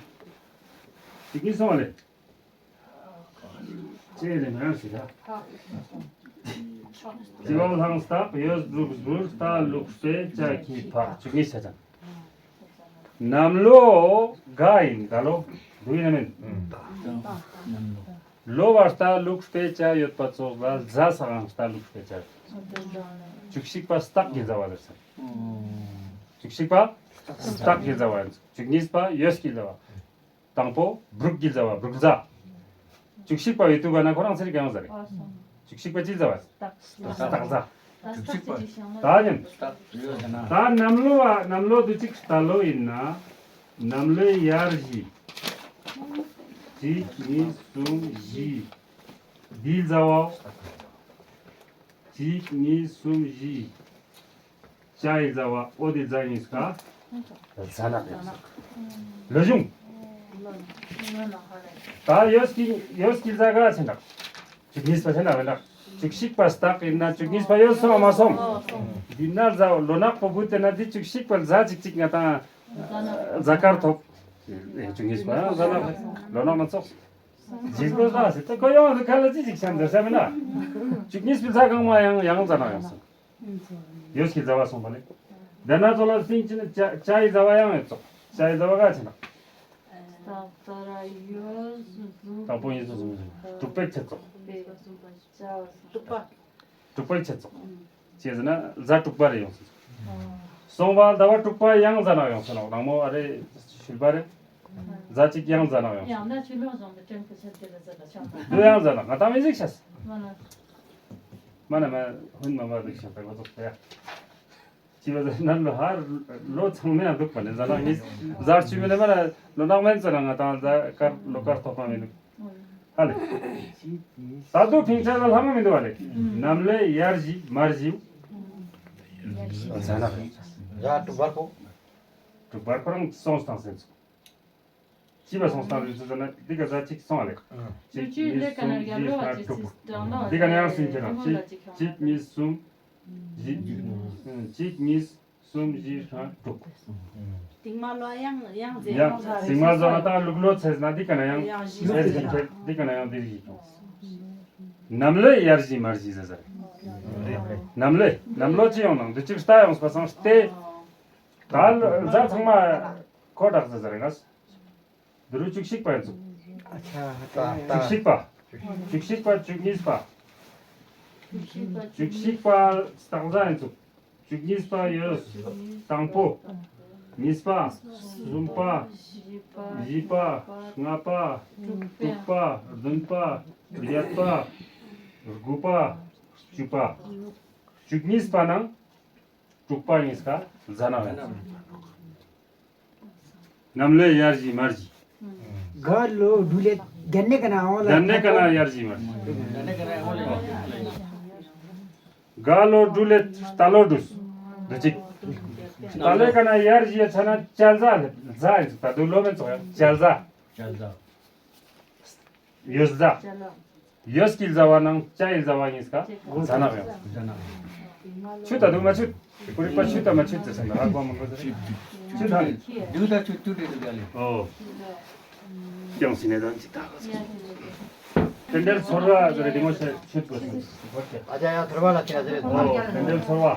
ཅི་གིན་སོང་བ་ལེ། ཅེས་ལེ་མ་ཡང་ཞིག་ད། ཅི་བ་ལྷང་སྟག་ཡོས་འབྲུག་སྦུར་རྟ་ལུག་སྤེ་ཅ་ཁྱི་ཕག་བཅུ་གཉིས་བྱ་ཅང་། གནམ་ལོ་ག་ཡིན་ག་ལོ། འདུག་ཡིན་ན་མིན། ལོ་བ་རྟ་ལུག་སྤེ་ཅ་ཡོད་པ་ཚོགས་ལ་རྫ་ས་གང་རྟ་ལུག་སྤེ་ཅ་ཡོད། བཅུ་གཅིག་པ་སྟག་གི་རྫ་བ་ལེ་ས། བཅུ་གཅིག་པ་སྟག་གི་རྫ་བ་ཡིན། བཅུ་གཉིས་པ་ཡོས་ཀྱི་རྫ་བ། དང་པོ་འབྲུག་གི་རྫ་བ་འབྲུག་རྫ། བཅུ་གཅིག་པ་ཡོད་དུས་ག་ན་ཁོ་རང་ཚེ་རིག་གང་རྫ་རེད། བཅུ་གཅིག་པ་ཅི་རྫ་བ། སྟག་རྫ། བཅུ་གཅིག་པ། ད་ཡིན། ད་གནམ་ལོ་བ་གནམ་ལོ་དུ་གཅིག་རྟ་ལོ་ཡིན་ན། གནམ་ལོའི་ཡར་བཞི། གཅིག་གཉིས་གསུམ་བཞི། འདིའི་རྫ་བ། གཅིག་གཉིས་གསུམ་བཞི། ཅ་ཡི་རྫ་བ་ཨོ་དི་རྫ་ཡིན་ས། རྫ་ནག་ཡིན་ས། ལོ་གཞུང་། ད་ཡོས་ཀྱི་ཡོས་ཀྱི་རྫ་ག་ཆེ་འདྲ། བཅུ་གཉིས་པ་ཆེ་འདྲ་བས་འདྲ། བཅུ་གཅིག་པ་སྟག་ཡིན་ན་བཅུ་གཉིས་པ་ཡོས་སོང་མ་སོང་། འདི་ན་རྫ་ལོ་ནག་པོ་བུ་དེ་ན་འདི་བཅུ་གཅིག་པ་རྫ་གཅིག་གཅིག་ང་དང་། རྫ་དཀར་ཐོབ། བཅུ་གཉིས་པ་རྫ་ནག་ལོ་ནག་ན་ཚོགས། རྗེས་ལོ་ལ་ཟེར་ཏེ་ཁོ་ཡོང་དུ་ཁ་ལ་ཅི་ཅིག་བྱ་འདི་ས་མིན་ན། བཅུ་གཉིས་པའི་ཚ་གང་མ་ཡང་ཡང་རྫ་ནག་ཡོང་སོང་། ཡོས་ཀྱི་རྫ་བ་སོང་བ་ལེ། དེ་ན་ཚོ་ལ་སིང་ཅི་ནི་ཅ་ཅ་ཡི་རྫ་བ་ཡང་ཡོད་ཚོགས། ཅ་ཡི་རྫ་བ་ག་ཆེ་ན། དང་པོ་ཡིན་སོང་སོང་། དྲུག་པའི་ཆེ་ཚོགས། དྲུག་པ། དྲུག་པའི་ཆེ་ཚོགས། ཅེས་ཟེར་ན་རྫ་དྲུག་པ་རེ་ཡོང་སོང་། སོང་བ་ཟླ་བ་དྲུག་པ་ཡང་རྫ་ནག་ཡོང་སོང་ནོ་རང་མོ་ཨ་རེ་ཤུལ་པ་རེ། རྫ་གཅིག་ཡང་རྫ་ནག་ཡོང་སོང་། ཡང་ན་ཆུ་ལོག་བཟུང་དུ་ཀྲེང་ཕུ་ཆ་དེ་ལ་རྫ་ནག་ཆགས་པ། འདི་ཡང་རྫ་ནག་ང་དང་མི་ཟིག་ཤ་སི། མ་ན། མ་ན་མ་ཧུན་མ་མ་ཟིག་ཤ་སི་གོ་ཚོགས་ཏེ། ཅི་བ་ཟེར་ན་ལོ་ཧར་ལོ་ཚང་མེ་ཡང་འདུག་པ་ནི་རྫ་ནག་ཉིས་ཟར་ཆུ་མེ་ལ་མ་ན་ལོ་ནག་མེན་ཙ་ན་ང་དང་རྫ་དཀར་ལོ་དཀར་ཐོག་པ་མི་འདུག་ཧ་ལེ། ད་དུ་ཕིང་ཆ་ལ་ལྷ་མ་མི་འདུག་བ་ལེ། ནམ་ལེ་ཡར་བཞི་མར་བཞི། རྫ་ནག་ཡ་དྲུག་པར་པོ། དྲུག་པར་པོ་རང་སོང་སྟངས་སེམས་སོ། ཅི་བ་སོང་སྟངས་རེད་ཟེར་ན་འདི་ག་ཟ་གཅིག་སོང་བ་ལེ། གཅིག་གཉིས་གསུམ་བཞི་ལྔ་དྲུག་འདི་ག་ནས་ཡང་སུན་ཁྱེར་རང་གཅིག་གཅིག་གཉིས་གསུམ་བཞི། གཅིག་གཉིས། གསུམ་བཞི་ལྔ་དྲུག་དེང་མ་ལོ་ཡང་ཡང་ཡང་ཟེར་ཡང་ཟེར་མ་ཟོ་ང་ད་ལུག་ལོ་ཚེས་ན་འདི་ག་ན་ཡང་ཡང་བཞི་ཟེར་ཟེར་ཁྱེར་འདི་ག་ན་ཡང་འདི་བཞི་ཁྱོང་། ནམ་ལོས་ཡར་བཞི་མར་བཞི་ཟེར་ཟེར། ནམ་ལོས་ནམ་ལོ་ཅི་ཡོང་ནང་འདི་གཅིག་རྟ་ཡོང་སྤ་སང་སྟེ། ད་ལོ་རྫ་ཚང་མ་ཁོ་དྲག་ཟེར་ཟེར་ང་། འདི་རུ་བཅུ་གཅིག་པ་ཡིན་ཚུགས། ཨ་ཆ་ཧ་ད་ད། བཅུ་གཅིག་པ། བཅུ་གཅིག་པ་བཅུ་གཉིས་པ། བཅུ་གཅིག་པ་སྟག་རྫ་ཡིན་ཚུགས། བཅུ་གཉིས་པ་ཡོད། དང་པོ། གཉིས་པ། གསུམ་པ། བཞི་པ། ལྔ་པ། དྲུག་པ། བདུན་པ། བརྒྱད་པ། དགུ་པ། བཅུ་པ། བཅུ་གཉིས་པ་ནང་དྲུག་པ་ཡིན་ས་རྫ་ནག་ཡིན། ནམ་ལོས་ཡར་བཞི་མར་བཞི། ག་ལོ་འབྲུ་ལེ་དན་ནེ་ཀ་ན་འོ་ལ། དན་ནེ་ཀ་ན་ཡར་བཞི་མར་བཞི། ག་ལོ་འབྲུ་ལེ་རྟ་ལོ་འབྲུ། འདུ་གཅིག་རྟ་ལོའི་ཀ་ན་ཡར་བཞི་ཡ་ཆ་ན་ཅ་རྫ་ལེ་རྫ་ཡིན་ཚུགས་ད་དུ་ལོ་མེད་ཚོགས་ཡ་ཅ་རྫ། ཅ་རྫ། ཡོས་རྫ། ཡོས་ཀྱི་རྫ་བ་ནང་ཅ་ཡི་རྫ་བ་ཡིན་སྐ་རྫ་ནག་ཡོང་། ཆུ་ད་དུ་མ་ཆུ། ཀུ་རི་པ་ཆུ་ད་མ་ཆུ་ཟེར་སོང་ད་ཧ་གོ་མ་གོ་ཟེར། ཆུ་ད། དུ་ད་ཆུ་ཏུ་ཏུ་ཏུ་ག་ལེ། ཨོ། ཀྱང་སི་ནེ་དང་ཅི་ད་ག་སོ། དེ་འདྲའི་ཚོར་བ་ཟེར་དེ་མོ་ཆེ་ཆུ་དགོས་སོང་། ཨ་ཅག་ཡང་ཚོར་བ་ལ་ཁྱེད་ར་ཟེར། ཨོ་དེ་འདྲའི་ཚོར་བ།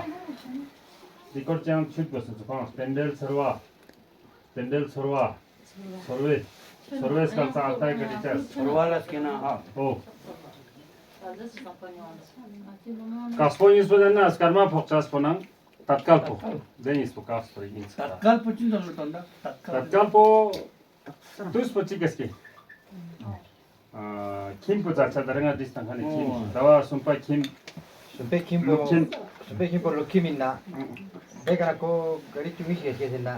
དེ་སྐོར་ཅང་ཆུ་དགོས་སོང་ཚོ་ཁང་དེ་འདྲའི་ཚོར་བ། རྟེན་འབྲེལ་ཚོར་བ། ཚོར་བའི། ཚོར་བའི་སྐལ་ཚང་ཨ་ཏའི་ཀ་ཏི་ཅ། ཚོར་བ་ལ་སྐྱེ་ན་ཨ། ཨོ། དཀར་པོ་གཉིས་པོ་ལ་ན་སྐར་མ་ཕོག་ཅས་པོ་ནང་ཏ་ཀལ་པོ། དེ་གཉིས་པོ་དཀར་པོ་ཡིན་ཚུལ། ཏ་ཀལ་པོ་ཅི་འདྲ་ལ་དོན་དག་ཏ་ཀལ། ཏ་ཀལ་པོ། དུས་པོ་གཅིག་ག་སྐྱེ། ཨ། ཁྱིམ་པོ་ཙག་ཙག་ད་རེ་ང་དྲིས་དང་ཁ་ནས་ཁྱིམ། ཟླ་བ་གསུམ་པ་ཁྱིམ། གསུམ་པའི་ཁྱིམ་པོ། ལུག་ཁྱིམ། གསུམ་པའི་ཁྱིམ་པོ་ལུག་ཁྱིམ་ཡིན་ན། དེ་ག་ན་ཁོ་ག་རི་བཅུ་གཉིས་ཤིག་སྐྱེ་ཟིན་ན།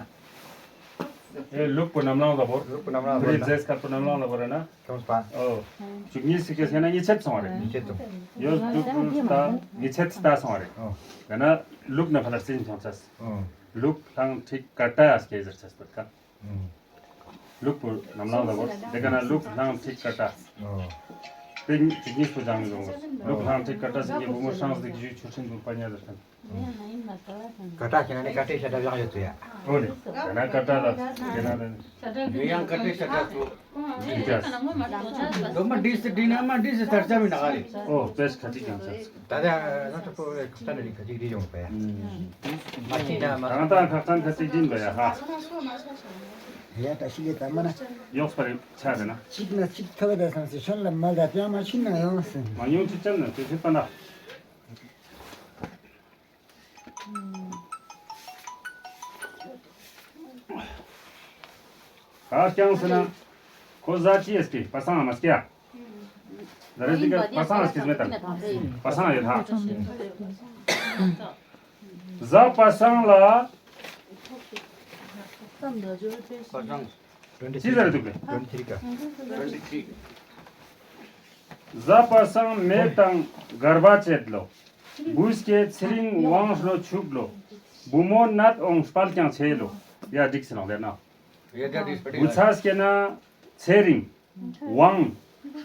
ཨེ་ལུག་པོ་ནམ་ལངས་ལ་བོར། ལུག་པོ་ནམ་ལངས་ལ་བོར་ན། རེད་ཟེར་སྐར་པོ་ནམ་ལངས་ལ་བོར་ན། ཁྱོངས་པ། ཨོ། བཅུ་གཉིས་ཤིག་སྐྱེ་ཟིན་ན་ཉི་ཆད་སོང་བ་རེད། ཉི་ཆད་སོང་། ཡོད་དུ་ཀུན་ལྟ་ཉི་ཆད་ལྟ་སོང་བ་རེད། ཨོ། ད་ན་ལུག་ན་ཕ་ལ་རྩིན་ཁྱོངས་ཆས། ཨོ། ལུག་ལྷང་ཁྲིག་ཀ་ཏ་ཡ་སྐྱེ་ཟེར་ཆས་པ་ཀ། ལུག་པོ་ནམ་ལངས་ལ་བོར། དེ་ག་ན་ལུག་ལྷང་ཁྲིག་ཀ་ཏ། དེ་གཅིག་གཉིས་པོ་སྦྱང་ཡོང་བ། ལུག་ལྷང་ཁྲིག་ཀ་ཏ་ཟེར་གྱི་བུ་མོ་ཧྲང་ཟེར་གྱི་ཞུ་ཆུ་ཆེན་པོ་པ་ཉ་ཟེར་ཁན། ཀ་ཏྲ་ཁྱེད་ན་ནི་ཀ་ཏྲའི་ཤ་ཁྲག་ཡང་ཡོད་ཚུལ་ཡ། ཨོ་ནི། ད་ན་ཀ་ཏྲ་ལ་དེ་ན་ནི། ཡོད་ཡང་ཀ་ཏྲའི་ཤ་ཁྲག་ཚོ། འདི་ཅག་ལོ་མ་འདི་སི་འདི་ན་མ་འདི་སི་ཐར་ཆ་མི་ན་ག་རེ། ཨོ་དཔེ་ཁ་ཅིག་ཀྱང་ཆགས། ད་ལྟ་ང་ཚོ་ཁོ་ཁ་ས་ནི་ཁ་ཅིག་འདི་ཡོང་པས། མ་ཤི་ན་མ། ད་ང་ད་ཁ་ཁ་ཁ་ཅིག་འདི་ཡིན་པ་ཡ་ཧ། ཡ་ད་ཤི་ལེ་ད་མ་ན། ཡོགས་པ་རེད་ཆ་དེ་ན། ཅིག་ན་ཅིག་ཐོག་ད་སང་སི་ཤོན་ལ་མ་ད་ཏེ་མ་ཤི་ན་ཡོང་སི། མ་ཉུང་ཅིག་ཅམ་ན་དེ་ཚེ་པ་ན། ག་རྐྱང་ཟེར་ན། ཁོ་ཟ་ཅི་ཡེ་སྐྱེ་པ་སང་མ་སྐྱེ། ད་རེ་འདི་ག་པ་སང་སྐྱེ་མེད་དམ། པ་སང་ཡོད་ཧ། ཟ་པ་སང་ལ། ཅི་ཟེར་འདུག་གས། ཟ་པ་སང་མེ་དང་སྒར་པ་བཅད་ལོ། བུ་སྐྱེ་ཚེ་རིང་དབང་རྣོ་ཕྱུག་ལོ། བུ་མོ་ནད་འོང་དཔལ་ཀྱང་ཆེ་ལོ། ཡ་འགྲིག་སི་ནོ་ལེ་ན། བུ་ཚ་སྐྱེ་ན་ཚེ་རིང་། དབང་།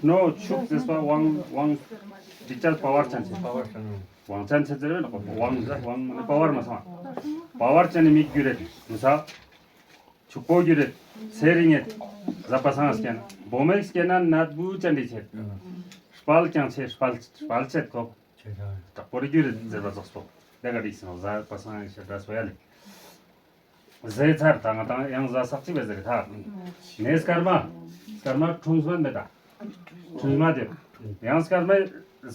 རྣོ་ཕྱུག་ཟེར་བ་དབང་དབང་། འགྲིག་ཅར་པ་ཝར་ཅན་ཆེ། དབང་ཅན་ཆེ་ཟེར་བས་ན་དབང་དབང་པ་ཝར་མ་སོང་། པ་ཝར་ཅན་ནི་མིག་རྒྱུ་རེད་བུ་ཚ། ཕྱུག་པོ་རྒྱུ་རེད། ཚེ་རིང་ངེད། ཟ་པ་སང་སྐྱེ་ན། བུ་མོ་སྐྱེ་ན་ནད་འབུ་ཅན་འདི་ཆེད། དཔལ་ཀྱང་ཆེ་དཔལ་དཔལ་ཆེད་ཁོ། དྲག་པོ་རེ་རྒྱུ་རེད་ཟེར་བ་རྫོགས་སོ། དེ་ག་འགྲིག་སོང་ཟ་པ་སང་ཞེ་དྲག་སོ་ཡ་ལེ། ཟས་ཚར་ད་ང་དང་ཡང་ཟ་སག་ཅིག་བས་ཟེར་ཐག་ནས་སྐར་མ། སྐར་མ་ཁྲུམས་མ་མེད་ད། ཁྲུམས་མ་དེ། ཡང་སྐར་མ།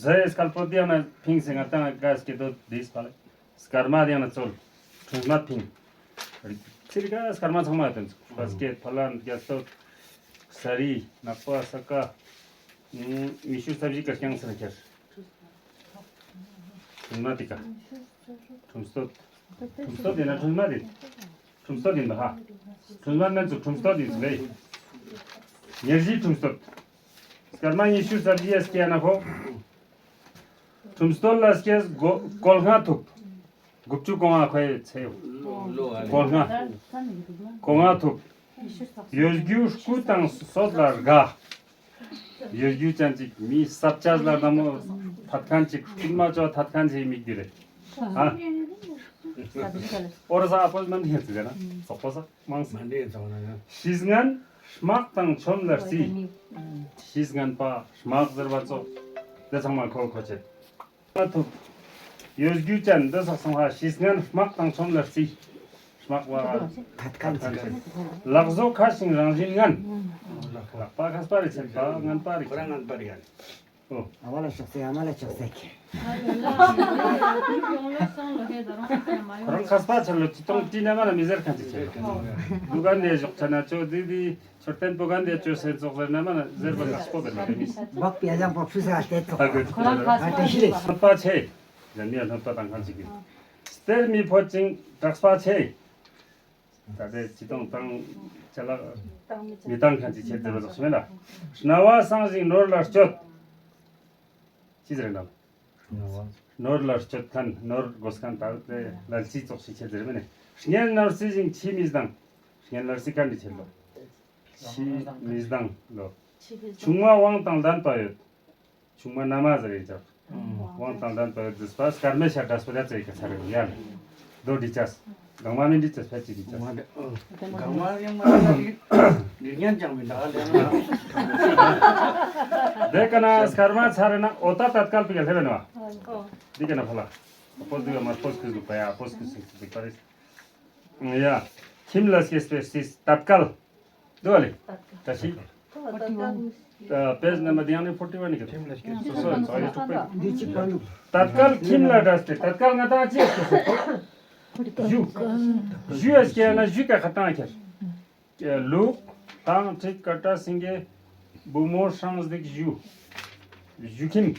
ཟས་སྐར་པོ་དེ་ཡང་ན་ཕིང་སེ་ང་དང་ག་སྐྱེ་དོ་དེས་པ་ལེ། སྐར་མ་དེ་ཡང་ན་ཚོལ། ཁྲུམས་མ་ཕིང་། ཚིར་ཀ་སྐར་མ་ཚང་མ་དོན་ཚུགས་པ་སྐད་ཕ་ལན་རྒྱ་སྟོད། ས་རི་ནག་པ་ས་ཀ། ཉི་ཤུ་རྩ་བཞི་ཀ་རྐྱང་ས་ན་ཁྱེར། ཁྲུམས་མ་དེ་ཀ། ཁྲུམས་སྟོད། ཁྲུམས་སྟོད་དེ་ན་ཁྲུམས་མ་དེ། ཁྲུམས་སྟོད་དེ་ན་ཧ། ཁྲུམས་མ་ནན་ཚུགས་ཁྲུམས་སྟོད་དེ་ཚུགས་ལེ། ཉེར་བཞི་ཁྲུམས་སྟོད། སྐར་མ་ཉི་ཤུ་རྩ་བཞི་ཡ་སྐྱེ་ན་ཧོ། ཁྲུམས་སྟོད་ལ་སྐྱེས་གོ་གོ་ལྔ་ཐུབ། དགུ་བཅུ་གོ་ལྔ་ཁོའི་ཚེ་ཡོད། གོ་ལྔ། གོ་ལྔ་ཐུབ། གཡོ་སྒྱུ་སྐུ་དང་སོད་ལ་དགའ། གཡོ་སྒྱུ་ཅན་ཅིག་མི་སབ་ཅག་ལ་ན་མོ་ཐད་མཁན་ཅིག་སྐུ་མ་ཅོ་ཐད་མཁན་ཅིག་མིག་རྒྱུ་རེད། ཨ། ཨོ་ར་ས་ཨ་ཕོ་མན་ཧེ་ཙི་ན་སོག་པོ་ས་མང་ས། མ་འདྲེས་ཚང་ན། ཤིས་ངན་དམག་དང་ཆོམ་ལ་རྩིས། ཤིས་ངན་པ་དམག་ཟེར་བ་ཚོ། དེ་ཚང་མ་ཁོ་ཁོ་ཆེད། མ་ཐུབ། གཡོ་སྒྱུ་ཅན་འདི་སོགས་སོང་ཧ་ཤིས་ངན་དམག་དང་ཆོམ་ལ་རྩིས། དམག་བ། ཐད་ཁ་འཛིན། ལག་བཟོ་ཁ་ཞིང་རང་བཞིན་ངན། ལག་པ་མཁས་པ་རེ་ཆེན་པ་ངན་པ་རེ་ཁོ་རང་ཆེན། ངན་པ་རེ་ཡང་། ཨོ། ཨ་མ་ལ་ཤོག་སེ་ཨ་མ་ལ་ཤོག་སེ། ཁོ་རང་མཁས་པ་ཆེན་ལོ་ཅི་གཏོང་ཏི་ནས་མ་ན་མི་ཟེར་ཁན་ཅི་ཆེན་ལོ། དུ་ག་ནས་ཞོག་ཆ་ན་ཅོ་དི་དི། མཆོད་རྟེན་པོ་ག་འདི་བཅོས་སེ་ཙོག་ཟེར་ན་མ་ན་ཟེར་བ་ལ་སྤོ་བེར་ལ་རེ་མིས། བག་པའི་ཨ་ལང་པོ་ཕུ་ས་ལྟེ་ཙོག་ཁོ་རང་ཁ་ཨ་ཏེ་ཤི་རེ། ལྷོད་པ་ཆེ། ཡང་མི་ལྷོད་པ་དང་ཁང་ཅིག་གི། གཏེར་མི་ཕོད་ཅིང་གྲགས་པ་ཆེ། ད་ལྟའི་ཅི་དང་དང་ཅ་ལག་མི་དང་ཁང་ཅིག་ཆེ་ཟེར་བ་ཙོག་ཤི་མེད་ལ། རྣ་བ་སངས་ཤིང་ནོར་ལ་སྤྱོད། ཅི་ཟེར་ན། ནོར་ལ་སྤྱོད་མཁན་ནོར་དགོས་མཁན་ད་ལྟའི་ལ་ལྕི་ཙོག་ཤི་ཆེ་ཟེར་མེད་ནས། གཉེན་ནོར་སྲིད་ཅིང་ཕྱི་མི་སྡང་། གཉེན་ནོར་སྲིད་མཁན་འདི་ཆེ་ལོ། ཕྱི་མི་སྡང་ལོ། ཆུང་མ་དབང་དང་ལྡན་པ་ཡོད། ཆུང་མ་མནའ་མ་ཟེར་ཡིན་ཅག་དབང་དང་ལྡན་པ་ཡོད་ཟེར་བ་སྐར་མའི་ཤ་འདྲ་སྤུ་ར་ཙེ་ག་ཚ་རེ་ཡ་ལ། རྡོ་འདི་ཅས། གང་མ་མི་འདི་ཅས་ཕལ་ཆེར་འདི་ཅས། གང་མ་ཡང་མ་ཡིན་ཉན་ཅང་མི་འདྲ་ལ། དེ་ཀ་ན་སྐར་མ་ཚ་རེ་ན་ཨོ་ཏ་ཏ་ཀལ་པི་ག་ལྷེ་བེ་ནོ། འདི་ཀ་ན་ཕ་ལ། ཨོ་པོ་ཟི་ག་མ་པོ་སྐུ་ཟུག་པ་ཡ་པོ་སྐུ་ཟུག་ཟུག་པ་རེ། ཡ། ཁྱིམ་ལ་སྐྱེས་པའི་སྲིད་ཏ་ཀལ། འདུག་བ་ལེ། ད་ཤི། ཨ། པེ་ཇི་ནམ་བར་དེ་ཡང་ནི་ཕོར་ཊི་ཝན་ནི་གི། ཁྱིམ་ལ་སྐྱེས། སོ་སོ་ཡི་ཚོགས་ཡི་དྲུག་པའི། འདི་གཅིག་པ་ལུག་ཏ་ཀལ་ཁྱིམ་ལ་འདྲ་སྟེ་ཏ་ཀལ་ང་དང་ཅི་སྐྱེས་སོ། གཞུ། གཞུ་ཡ་སྐྱེས་ན་གཞུ་ཀ་ཁ་ཏང་ཁྱེར། ལུག་དང་ཁྲིག་ཀ་ཏྲ་སེང་གེ། བུ་མོ་སྲང་གཟིག་གཞུ། གཞུ་ཁྱིམ།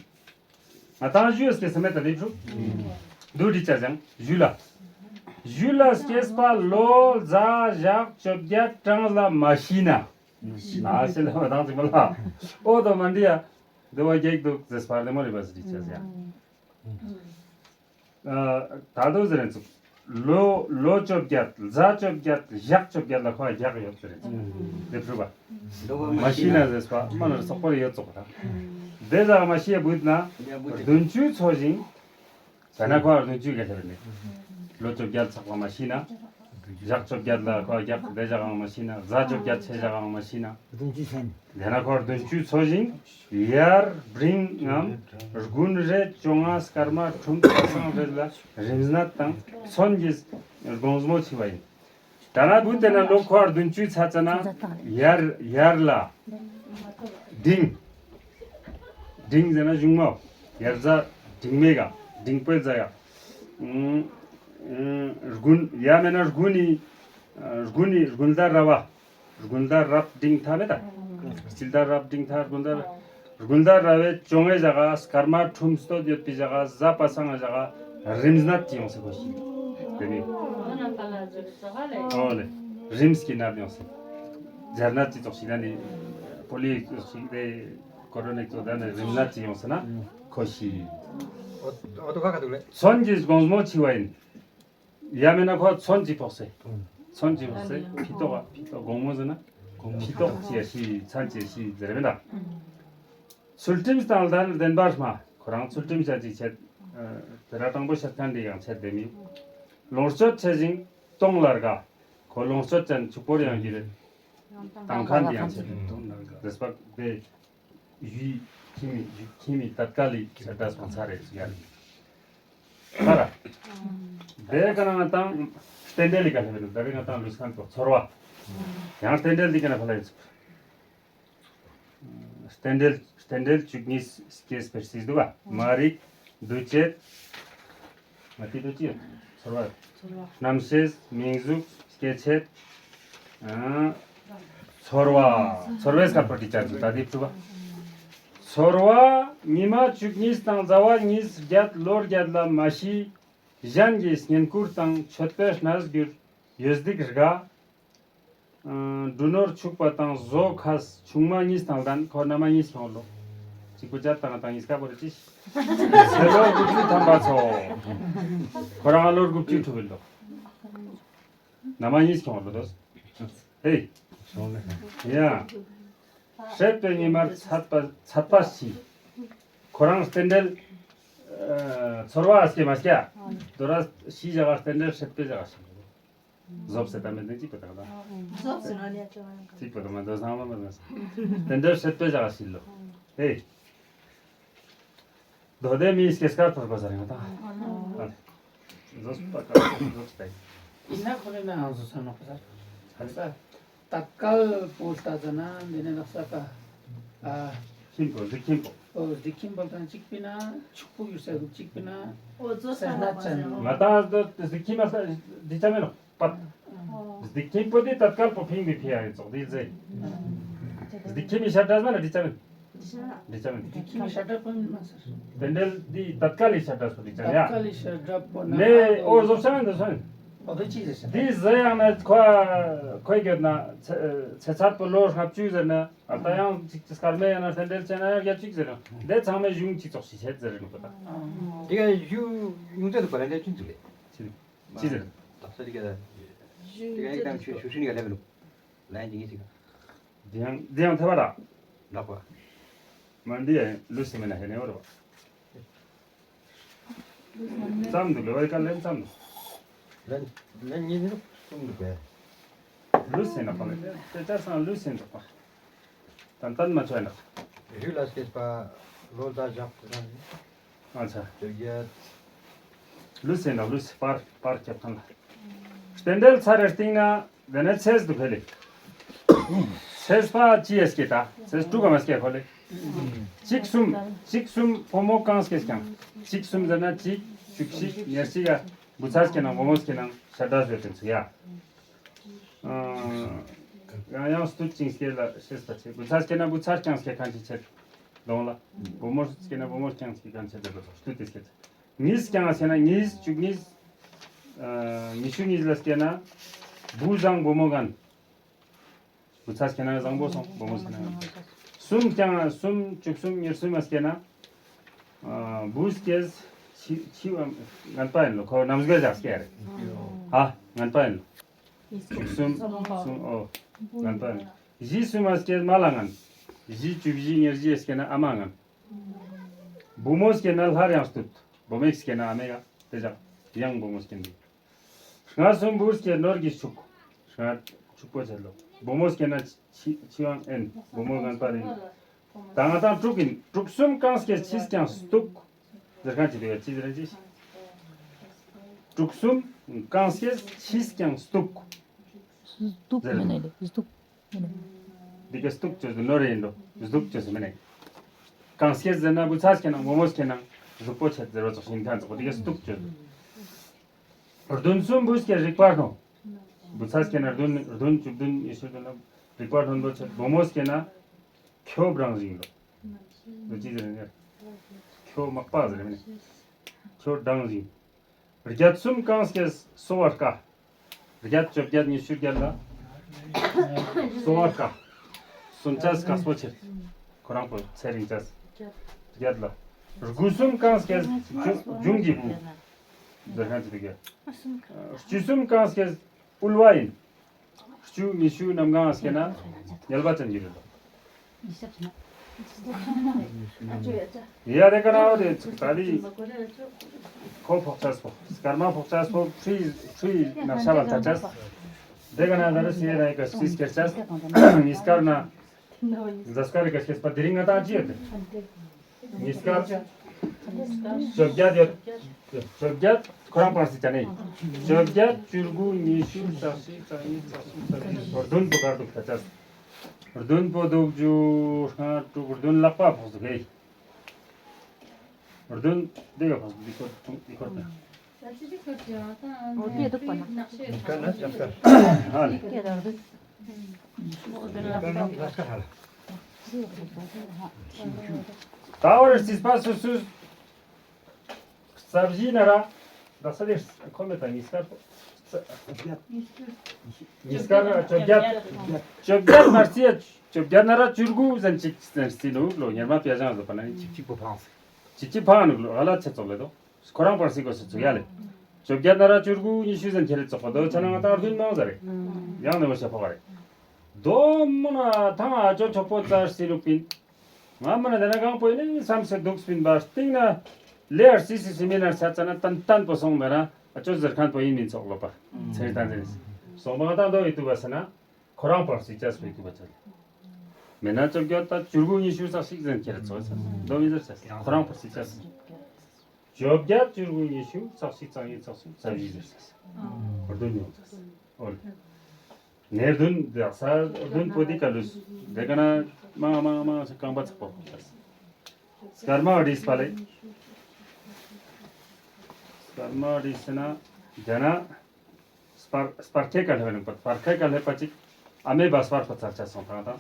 ང་དང་གཞུ་ཡ་སྐྱེས་སེ་མེད་ད་ལེབ་ཤུ། འདུག་འདི་ཅ་ཅང་གཞུ་ལ། གཞུ་ལ་སྐྱེས་པ་ལོ་ཟླ་ཞག་བཅོ་བརྒྱད་གྲངས་ལ་མ་ཤི་ན། ན་ཤི་ལ་མ་དང་ཅིག་མ་ལ། ཨོ་དོ་མ་འདི་ཡ། འདི་བ་རྒྱག་འདུག་ཟེར་བར་ལེ་མོ་རེ་བ་ཟེར་འདི་ཅ་ཅང་། ཨ། ད་དུང་ཟེར་རན་ཚུགས། ལོ་ལོ་བཅོ་བརྒྱད་ཟླ་བཅོ་བརྒྱད་ཞག་བཅོ་བརྒྱད་ལ་ཁོ་རྒྱག་ཡོད་ཟེར་རན་ཚུགས། ལེབ་ཤུ་བ། མ་ཤི་ན་ཟེར་བ་མ་ལ་སོག་པོ་ཡོད་ཙོག་ད། དེ་ཟ་མ་ཤི་ཡ་བུད་ན། བདུན་ཅུ་འཚོ་ཞིང་། ད་ན་ཁོ་བདུན་ཅུ་ག་ལེ་བ་ནི། ལོ་བཅོ་བརྒྱད་ཚགས་པ་མ་ཤེས་ན། ཞག་བཅོ་བརྒྱད་ལ་ཁོ་རྒྱག་བདེ་བཞག་ཨང་མ་ཤེས་ན། གཟའ་བཅོ་བརྒྱད་ཆེ་བཞག་ཨང་མ་ཤེས་ན། བདུན་ཅུ་ཚན། དེ་ན་ཁོ་བདུན་ཅུ་ཚོ་ཞིང་ཡར་བྲིང་ངམ་དགུན་རེ་བཅོ་ལྔ་སྐར་མ་ཁྲུམས་པ་སང་རེ་ལ་རིམས་ནད་དང་མཚོན་གྱི་དགོང་མོ་ཆེ་བ་ཡིན། ད་ན་བུ་དེ་ན་ལོ་ཁོ་བདུན་ཅུ་ཚ་ཚ་ན་ཡར་ཡར་ལ་འབྲིང་། འབྲིང་ཟེར་ན་གཞུང་མ། ཡར་ཟ་འབྲིང་མེ་ག་འབྲིང་པོའི་ཟ་ཡ། ཨུམ། ཨུམ། དགུན་ཡ་མེད་ན་དགུན་ནི། དགུན་ནི་དགུན་ཟླ་ར་བ། དགུན་ཟླ་རབ་འབྲིང་ཐ་མེད་ད། སྤྱི་ཟླ་རབ་འབྲིང་ཐ་དགུན་ཟླ། དགུན་ཟླ་ར་བའི་བཅོ་ལྔའི་ཞག་ག་སྐར་མ་ཁྲུམས་སྟོད་ཡོད་པའི་ཞག་ག་གཟའ་པ་སངས་ཞག་ག་རིམས་ནད་ཅི་ཡོང་སྲིད་གོ་ཤི། དེ་ནི། ཨོ་ལེ། རིམས་ཀྱི་ནད་ཡོང་སྲིད། སྦྱར་ནད་ཅི་ཙོགས་ཤིག་ད་ནི། པོ་ལི་ཙོགས་ཤིག་དེ། ཀོ་རོ་ནེ་ཙོགས་ད་ནི་རིམས་ནད་ཅི་ཡོང་སྲིད་ན་གོ་ཤི། ཨོ་ཏོ་ཁ་ཁ་འདུག་ལེ། མཚོན་གྱི་དགོང་མོ་ཆེ་བ་ཡིན། ཡ་མེད་ན་ཁོ་མཚོན་གྱི་ཕོག་སེ། མཚོན་གྱི་ཕོག་སེ་ཕི་ཏོག་ཕི་ཏོག་དགོང་མོ་ཟེར་ན། ཕི་ཏོག་ཅི་ཡ་ཤི་མཚན་ཅི་ཡ་ཤི་ཟེར་བས་ན། ཚུལ་ཁྲིམས་དང་ལྡན་ལྡན་པར་སྨྲ། ཁོ་རང་ཚུལ་ཁྲིམས་བྱ་ཅིག་བྱེད། དེ་ར་དྲང་པོ་བཤད་མཁན་འདི་ཡང་བྱེད་དེ་མིན། ལོངས་སྤྱོད་ཆེ་ཞིང་གཏོང་ལ་དགའ། ཁོ་ལོངས་སྤྱོད་ཅན་ཕྱུག་པོར་ཡང་གྱུར། དང་ཁ་འདི་ཡང་བྱེད་དེ་གཏོང་ལ་དགའ། དེ་སྤག་དེ། ཡུལ་ཁྱིམ་མི་ཡུལ་ཁྱིམ་མི་ཏད་ཀ་ལི་ཤ་ཏ་སོང་ཚར་རེད་ཟེར་ཡ་རེད། ད་ར། དེ་ག་ན་ང་དང་རྟེན་འབྲེལ་ལི་ག་ལྷེ་བེ་ད་རེ་ང་དང་ལུས་ཁན་པོ་ཚོར་བ། ཡང་རྟེན་འབྲེལ་འདི་ག་ན་ཕ་ལ་ཡིན་ཚུགས། རྟེན་འབྲེལ་རྟེན་འབྲེལ་བཅུ་གཉིས་སྐྱེས་སྤེལ་སྲིད་འདུག་ག་མ་རིག་འདུ་བྱེད། ང་ཏི་འདུ་བྱེད་ཚོར་བ། རྣམ་ཤེས་མིང་གཟུགས་སྐྱེ་མཆེད། ཨང་། ཚོར་བ། ཚོར་བའི་སྐབས་པོ་དེ་བྱ་ཚུལ་ད་དེ་བྲུ་བ། ཚོར་བ་ཉི་མ་བཅུ་གཉིས་དང་ཟླ་བ་ཉིས་བརྒྱད་ལོ་བརྒྱད་ལ་མ་ཤི། གཞན་གྱི་བསྙེན་བཀུར་དང་མཆོད་པའི་གནས་གྱུར་ཡོད་སྡིག་དགའ། འབྲུ་ནོར་ཕྱུག་པ་དང་བཟོ་ཁས་ཆུང་མ་གཉིས་དང་ལྡན་ཁོ་ན་མ་གཉིས་ཁྱོང་ལོ། གཅིག་པུ་བཅད་དང་དང་གཉིས་ཀ་བོ་རེ་ཅི། ཚེ་ལོ་དགུ་བཅུ་ཐམ་པ་ཚོ། ཁོ་རང་ལོ་དགུ་བཅུ་ཐུབ་ལོ། ན་མ་གཉིས་ཁྱོང་ལོ་དོ། ཧེ། ཡ། སྲེད་པའི་ཉི་མར་ཚད་པ་ཚད་པ་ཞི། ཁོ་རང་རྟེན་འབྲེལ། ཚོར་བ་སྐྱེ་མ་སྐྱེ། དོ་ར་ཤི་བཞག་རྟེན་འབྲེལ་སྲེད་པའི་བཞག་ཞི། རྫོབ་ཟེར་ད་མེད་ནི་གཅིག་པ་དང་ད། རྫོབ་ཟེར་ན་ནི་ཅི་བ་ཡང་གཅིག་པ་དང་མ་འདོད་སང་མ་མ་དང་། དེ་འདྲར་སྲེད་པའི་བཞག་ཞིག་ལོ། ཨེ། མདོ་སྡེ་མིའི་སྐྱེ་སྐར་ཕུར་པ་ཟེར་ཡང་དང་། རྫོབ་པ་དང་རྫོབ་སྟེ། ཡིན་ན་ཁོ་རེ་ན་ཨང་སོ་ས་ནོ་པ་ཟེར། ཧ་ས། ད་ཀལ་པོ་ལྟ་ཟ་ན་འདི་ནས་ལག་ས་ཀ། ཨ། ཁྱིམ་པོ་འདི་ཁྱིམ་པོ། ཨོ་འདི་ཁྱིམ་པོ་དང་གཅིག་པིན་ན་ཕྱུག་པོ་ཡོད་ས་གཅིག་པིན་ན། ཨོ་ཛོ་ས་ན་ཅན། ང་ད་འདི་ཁྱིམ་ལ་འདི་ཅ་མེ་ལོ། པ། འདི་ཁྱིམ་པོ་དེ་ཏད་ཀལ་པོ་ཕིང་བི་ཕི་ཡ་ཡིན་ཙོག་དེ་ཟེ། འདི་ཁྱིམ་མི་ཤ་དྲ་མ་ན་འདི་ཅ་མེ། འདི་ཅ་མེ། འདི་ཁྱིམ་མི་ཤ་དྲ་པོ་མིན་མ་ཟེར། དེ་འདྲ་འདི་ཏད་ཀལ་ལི་ཤ་དྲ་སོ་འདི་ཅ་ཡ། ཏད་ཀལ་ལི་ཤ་དྲ་པོ་ན། ནེ་ཨོ་ཟོ་ཤ་མེ་འདི་སོ་ཡིན། ཨོ་དེ་ཅི་ཟེར་ཤ། འདི་ཟེ་ཡང་ན་ཁོ་ཁོའི་གེད་ན་ཚེ་ཚད་པོ་ལོ་ལྔ་བཅུ་ཟེར་ན་ཨ་ད་ཡང་ཅིག་སྐར་མེ་ཡང་ན་སེ་འབྲེལ་ཅན་ན་ཡང་བརྒྱད་ཅུ་ཟེར་ན་འདི་ཚང་མས་གཞུང་ཅི་ཙོག་ཞིག་བྱེད་ཟེར་རེད་ནོ་པ་ད། འདི་ག་གཞུང་ཡོང་ཚད་དུ་པ་ལ་འདྲ་ཅུང་ཙུག་ལས། ཅི་ཟེར། ད་ས་དེ་ག་ད། དེ་ག་ཡིག་དང་ཆོས་ཞུ་ཧྲི་ནི་ག་ལེ་མི་ནུག་ལན་ཅིག་ཡིན་ཅིག་འདི་ཡང་འདི་ཡང་ཐེ་བ་ར། ལག་པ། མ་འདི་ཡང་ལུས་སེ་མེ་ན་ཧེ་ནེ་བ་ར་བ། ཙམ་འདུག་ལེ་བ་ཡི་ཀ་ལན་ཙམ་འདུག་ལན་ལན་གཉིས་འདུག་གསུམ་འདུག་པས། ལུས་སེ་ན་པ་ལེ་དེ་ཅར་སང་ལུས་སེ་འདུག་པ། ཏན་ཏན་མ་ཆོད་ན། རིགས་ལ་སྐྱེས་པ་ལོ་ཟླ་ཞག་དེ་དང་། ཨ་ཆ། བཅོ་བརྒྱད། ལུས་སེ་ན་ལུས་སེ་པར་པར་ཁྱབ་ཁན་ལ། རྟེན་འབྲེལ་ཚར་རེ་སྟེང་ན་དེ་ནས་ཚེས་འདུག་ཧེ་ལེ། ཚེས་པ་ཅི་ཡས་སྐྱེ་ད་ཚེས་དྲུག་ག་མ་སྐྱེ་ཁོ་ལེ། གཅིག་གསུམ་གཅིག་གསུམ་ཕོ་མོ་གང་སྐྱེས་ཀྱང་གཅིག་གསུམ་ཟེར་ན་གཅིག་བཅུ་གཅིག་ཉེར་གཅིག་ག་བུ་ཚ་སྐྱེ་ན་བུ་མོ་སྐྱེ་ན་ཤ་དྲ་བཟོས་དེ་ཚུ་ཡ། ཡང་ཡང་སྟུད་ཅིང་སྐྱེ་ལ་ཤེས་པ་ཆེ། བུ་ཚ་སྐྱེ་ན་བུ་ཚ་རྐྱང་སྐྱེ་གང་ཅི་ཆེ། གདོང་ལ། བུ་མོ་སྐྱེ་ན་བུ་མོ་རྐྱང་སྐྱེ་གང་ཆེ་དེ་ལ་སྟུད་དེ་སྐྱེ། ཉིས་རྐྱང་ཟེར་ན་ཉིས་བཅུ་གཉིས། ཉི་ཤུ་གཉིས་ལ་སྐྱེ་ན། བུ་བཟང་བུ་མོ་ངན། བུ་ཚ་སྐྱེ་ན་བཟང་པོ་སོང་བུ་མོ་སྐྱེ་ན་ངན། གསུམ་རྐྱང་གསུམ་བཅུ་གསུམ་ཉེར་གསུམ་ལ་སྐྱེ་ན། བུ་སྐྱེས་ཕྱི་ཕྱི་བ་ངན་པ་ཡིན་ལོ་ཁོ་རྣམ་སྒོས་བཞག་སྐྱེ་རེད། ཧ་ངན་པ་ཡིན་ལོ། གསུམ། གསུམ། ཨོ། ངན་པ་ཡིན། བཞི་གསུམ་མ་སྐྱེས་མ་ལ་ངན། བཞི་བཅུ་བཞི་ཉེར་བཞི་སྐྱེས་ན་ཨ་མ་ངན། བུ་མོ་སྐྱེས་ན་སླར་ཡང་སྟུད། བུ་མེད་སྐྱེས་ན་ཨ་མེ་ག་དེ་བཞག་ཡང་བུ་མོ་སྐྱེས་འདུག་ལྔ་གསུམ་བུ་སྐྱེས་ནོར་གྱི་ཕྱུག་ལྔ་ཕྱུག་པོ་བྱེད་ལོ། བུ་མོ་སྐྱེས་ན་ཆི་ཆི་ཝང་ཨེན། བུ་མོ་ངན་པ་རེད། ད་ང་དང་དྲུག་ཡིན། དྲུག་གསུམ་གང་སྐྱེས་ཕྱིས་ཀྱང་སྟུག་ཟེར་མཁན་ཅི་འདུག་ཡ། ཅི་ཟེར་ཅི། དྲུག་གསུམ་གང་སྐྱེས་ཕྱིས་ཀྱང་སྟུག་སྟུག་ཟེར། མི་ནས་སྟུག་འདི་ག་སྟུག་ཅོས་ནོ་རེ་ཡིན་འགྲོ། སྟུག་ཅོས་མི་ནས། གང་སྐྱེས་ཟེར་ན་བུ་ཚ་སྐྱེས་ན་བུ་མོ་སྐྱེས་ན་གཟུགས་པོ་ཆད་ཟེར་བ་ཙོགས་ཤིང་ཐན་ཙོགས་འདི་ག་སྟུག་ཅོས། བདུན་གསུམ་བུ་སྐྱེས་རིག་པ་སློང་། བུ་ཚ་སྐྱེས་ན་བདུན་བདུན་བཅུ་བདུན་ཉི་ཤུ་བདུན་ལ་རིག་པ་སློང་འགྲོ་ཆད། བུ་མོ་སྐྱེས་ན་ཁྱོ་བྲང་ཞིང་ལོ། འདི་ཅི་ཟེར་ན། ཁྱོ་མག་པ་ཟེར་མི་ནས། ཁྱོ་བྲང་ཞིང་། བརྒྱད་གསུམ་གང་སྐྱེས་གསོ་བར་དཀའ། བརྒྱད་བཅོ་བརྒྱད་ཉི་ཤུ་བརྒྱད་ལ་གསོ་བར་དཀའ། གསོན་ཆས་དཀའ་སྤོ་ཆེར། ཁོ་རང་པོ་ཚེ་རིང་ཆས། བརྒྱད་ལ། དགུ་གསུམ་གང་སྐྱེས་འབྱུང་འབྱུང་གི་བུ། འདི་ཁ་ཅི་དགེ། བཅུ་གསུམ་གང་སྐྱེས་དབུལ་བ་ཡིན། བཅུ་ཉི་ཤུ་རྣམས་གང་སྐྱེས་ན་ཉལ་བ་ཅན་གྱི་རེད། ཡ་དེ་ག་ན་འོ་དེ་ཚུགས་ད་དེ། ཁོ་ཕོག་ཆས་ཕོག་སྐར་མ་ཕོག་ཆས་ཕོག་ཕྲུའི་ཕྲུའི་ནག་ཤ་བ་ལ་ཐ་ཆས། དེ་ག་ན་ད་རེ་སི་ཡེ་ར་ཡི་ག་སི་སྐྱེར་ཆས། ཉིས་སྐར་ན། འཛའ་སྐར་རི་ག་སྐྱེས་པ་དེ་རིང་ང་ཏང་ཅི་ཡོད་དེ། ཉིས་སྐར། བཅོ་བརྒྱད་ཡོད། བཅོ་བརྒྱད་ཁོ་རང་པར་སི་ཅ་ནི། བཅོ་བརྒྱད་བཅུ་དགུ་ཉི་ཤུ་རྩ་བཞི་རྩ་གཉིས་རྩ་གསུམ་རྩ་བཞི་བདུན་པོ་གར་འདུག་ད་ཆས། བདུན་པོ་འདུག་རྒྱུ་ལྔ་དྲུག་བདུན་ལག་པ་ཕོག་སུ་གེ། བདུན་འདི་ག་ཕོག་སུ་འདི་ཁོ་འདི་ཁོ་ད། འོ་དེ་འདུག་པ་ན། ཨ་ལེ། ད་བར་རྩིས་པ་སུ་སུ། རྩ་བཞི་ན་ར། ད་ས་དེ་ཁོ་མེད་ད་ཉིས་སྐར། ཉིས་སྐར་བཅོ་བརྒྱད། བཅོ་བརྒྱད་མ་རྩིས་ཡ། བཅོ་བརྒྱད་ན་ར་བཅུ་དགུ་ཟན་གཅིག་ཟན་རྩིས་ལུག་ལོ་ཉེར་མ་པེ་ཞང་བཟོ་པ་ན་ཡིན། གཅིག་གཅིག་པོ་ཕངས། གཅིག་གཅིག་ཕངས་ནུག་ལོ་ཨ་ལ་ཆེ་ཙོག་ལེ་དོ། ཁོ་རང་པར་སི་གོ་སི་ཚུགས་ཡ་ལེ། བཅོ་བརྒྱད་ན་ར་བཅུ་དགུ་ཉི་ཤུ་ཟན་ཁྱེར་ཙོག་པ་དོ་ཆ་ན་ང་ཏང་རྡུན་མང་ཟ་རེ། ཡང་ནི་བར་ཤ་ཕོག་རེ། དོ་མོ་ན་ཐང་ཨ་ཅོ་ཆོག་པོ་ཙར་སི་ལུག་པིན། ང་མོ་ན་དེ་ན་གང་པོ་ཡིན་ནི་བསམ་སེ་འདུག་སྤིན་པ་སྟེང་ན། ལེ་ཨར་སི་སི་སི་མི་ན་ས་ཙ་ན་ཏན་ཏན་པོ་སོང་མེ་ར་ཨ་ཅོ་ཟེར་ཁན་པོ་ཡིན་མིན་ཚོགས་ལོ་པ། ཚེ་ཏན་ཏན་སོང་མ་ང་ཏང་དོ་ཡི་ཏུ་བ་སི་ན། ཁོ་རང་པར་སི་ཅས་པོ་ཡི་ཏུ་བ་ཅ་ལེ། མེ་ན་བཅོ་བརྒྱད་ད་བཅུ་དགུ་ཉི་ཤུ་རྩ་གཅིག་ཟན་ཁྱེར་ཙོག་ས་དོ་མི་ཟེར་ཅས་ཁོ་རང་པར་སི་ཅས། བཅོ་བརྒྱད་བཅུ་དགུ་ཉི་ཤུ་རྩ་གཅིག་རྩ་གཉིས་རྩ་གསུམ་རྩ་བཞི་ཟེར་ས། བར་དོ་ཉུང་ས། ཨོ་ལེ། ནེ་བདུན་བདག་ས་བདུན་པོ་འདི་ག་ལུས། དེ་ག་ན་མ་མ་མ་རྐང་པ་ཚགས་པོ་ཕོག་ས། སྐར་མ་བྲིས་པ་ལེ། སྐར་མ་བྲིས་ཟེར་ན་རྒྱ་ན། སྤར་སྤར་ཁའི་ཀ་ལྷེ་བ་ནི་སྤར་ཁའི་ཀ་ལྷེ་པ་ཅིག་ཨ་མའི་བ་སྤར་ཁོ་ཚར་ཆ་སོང་ཐང་དང་།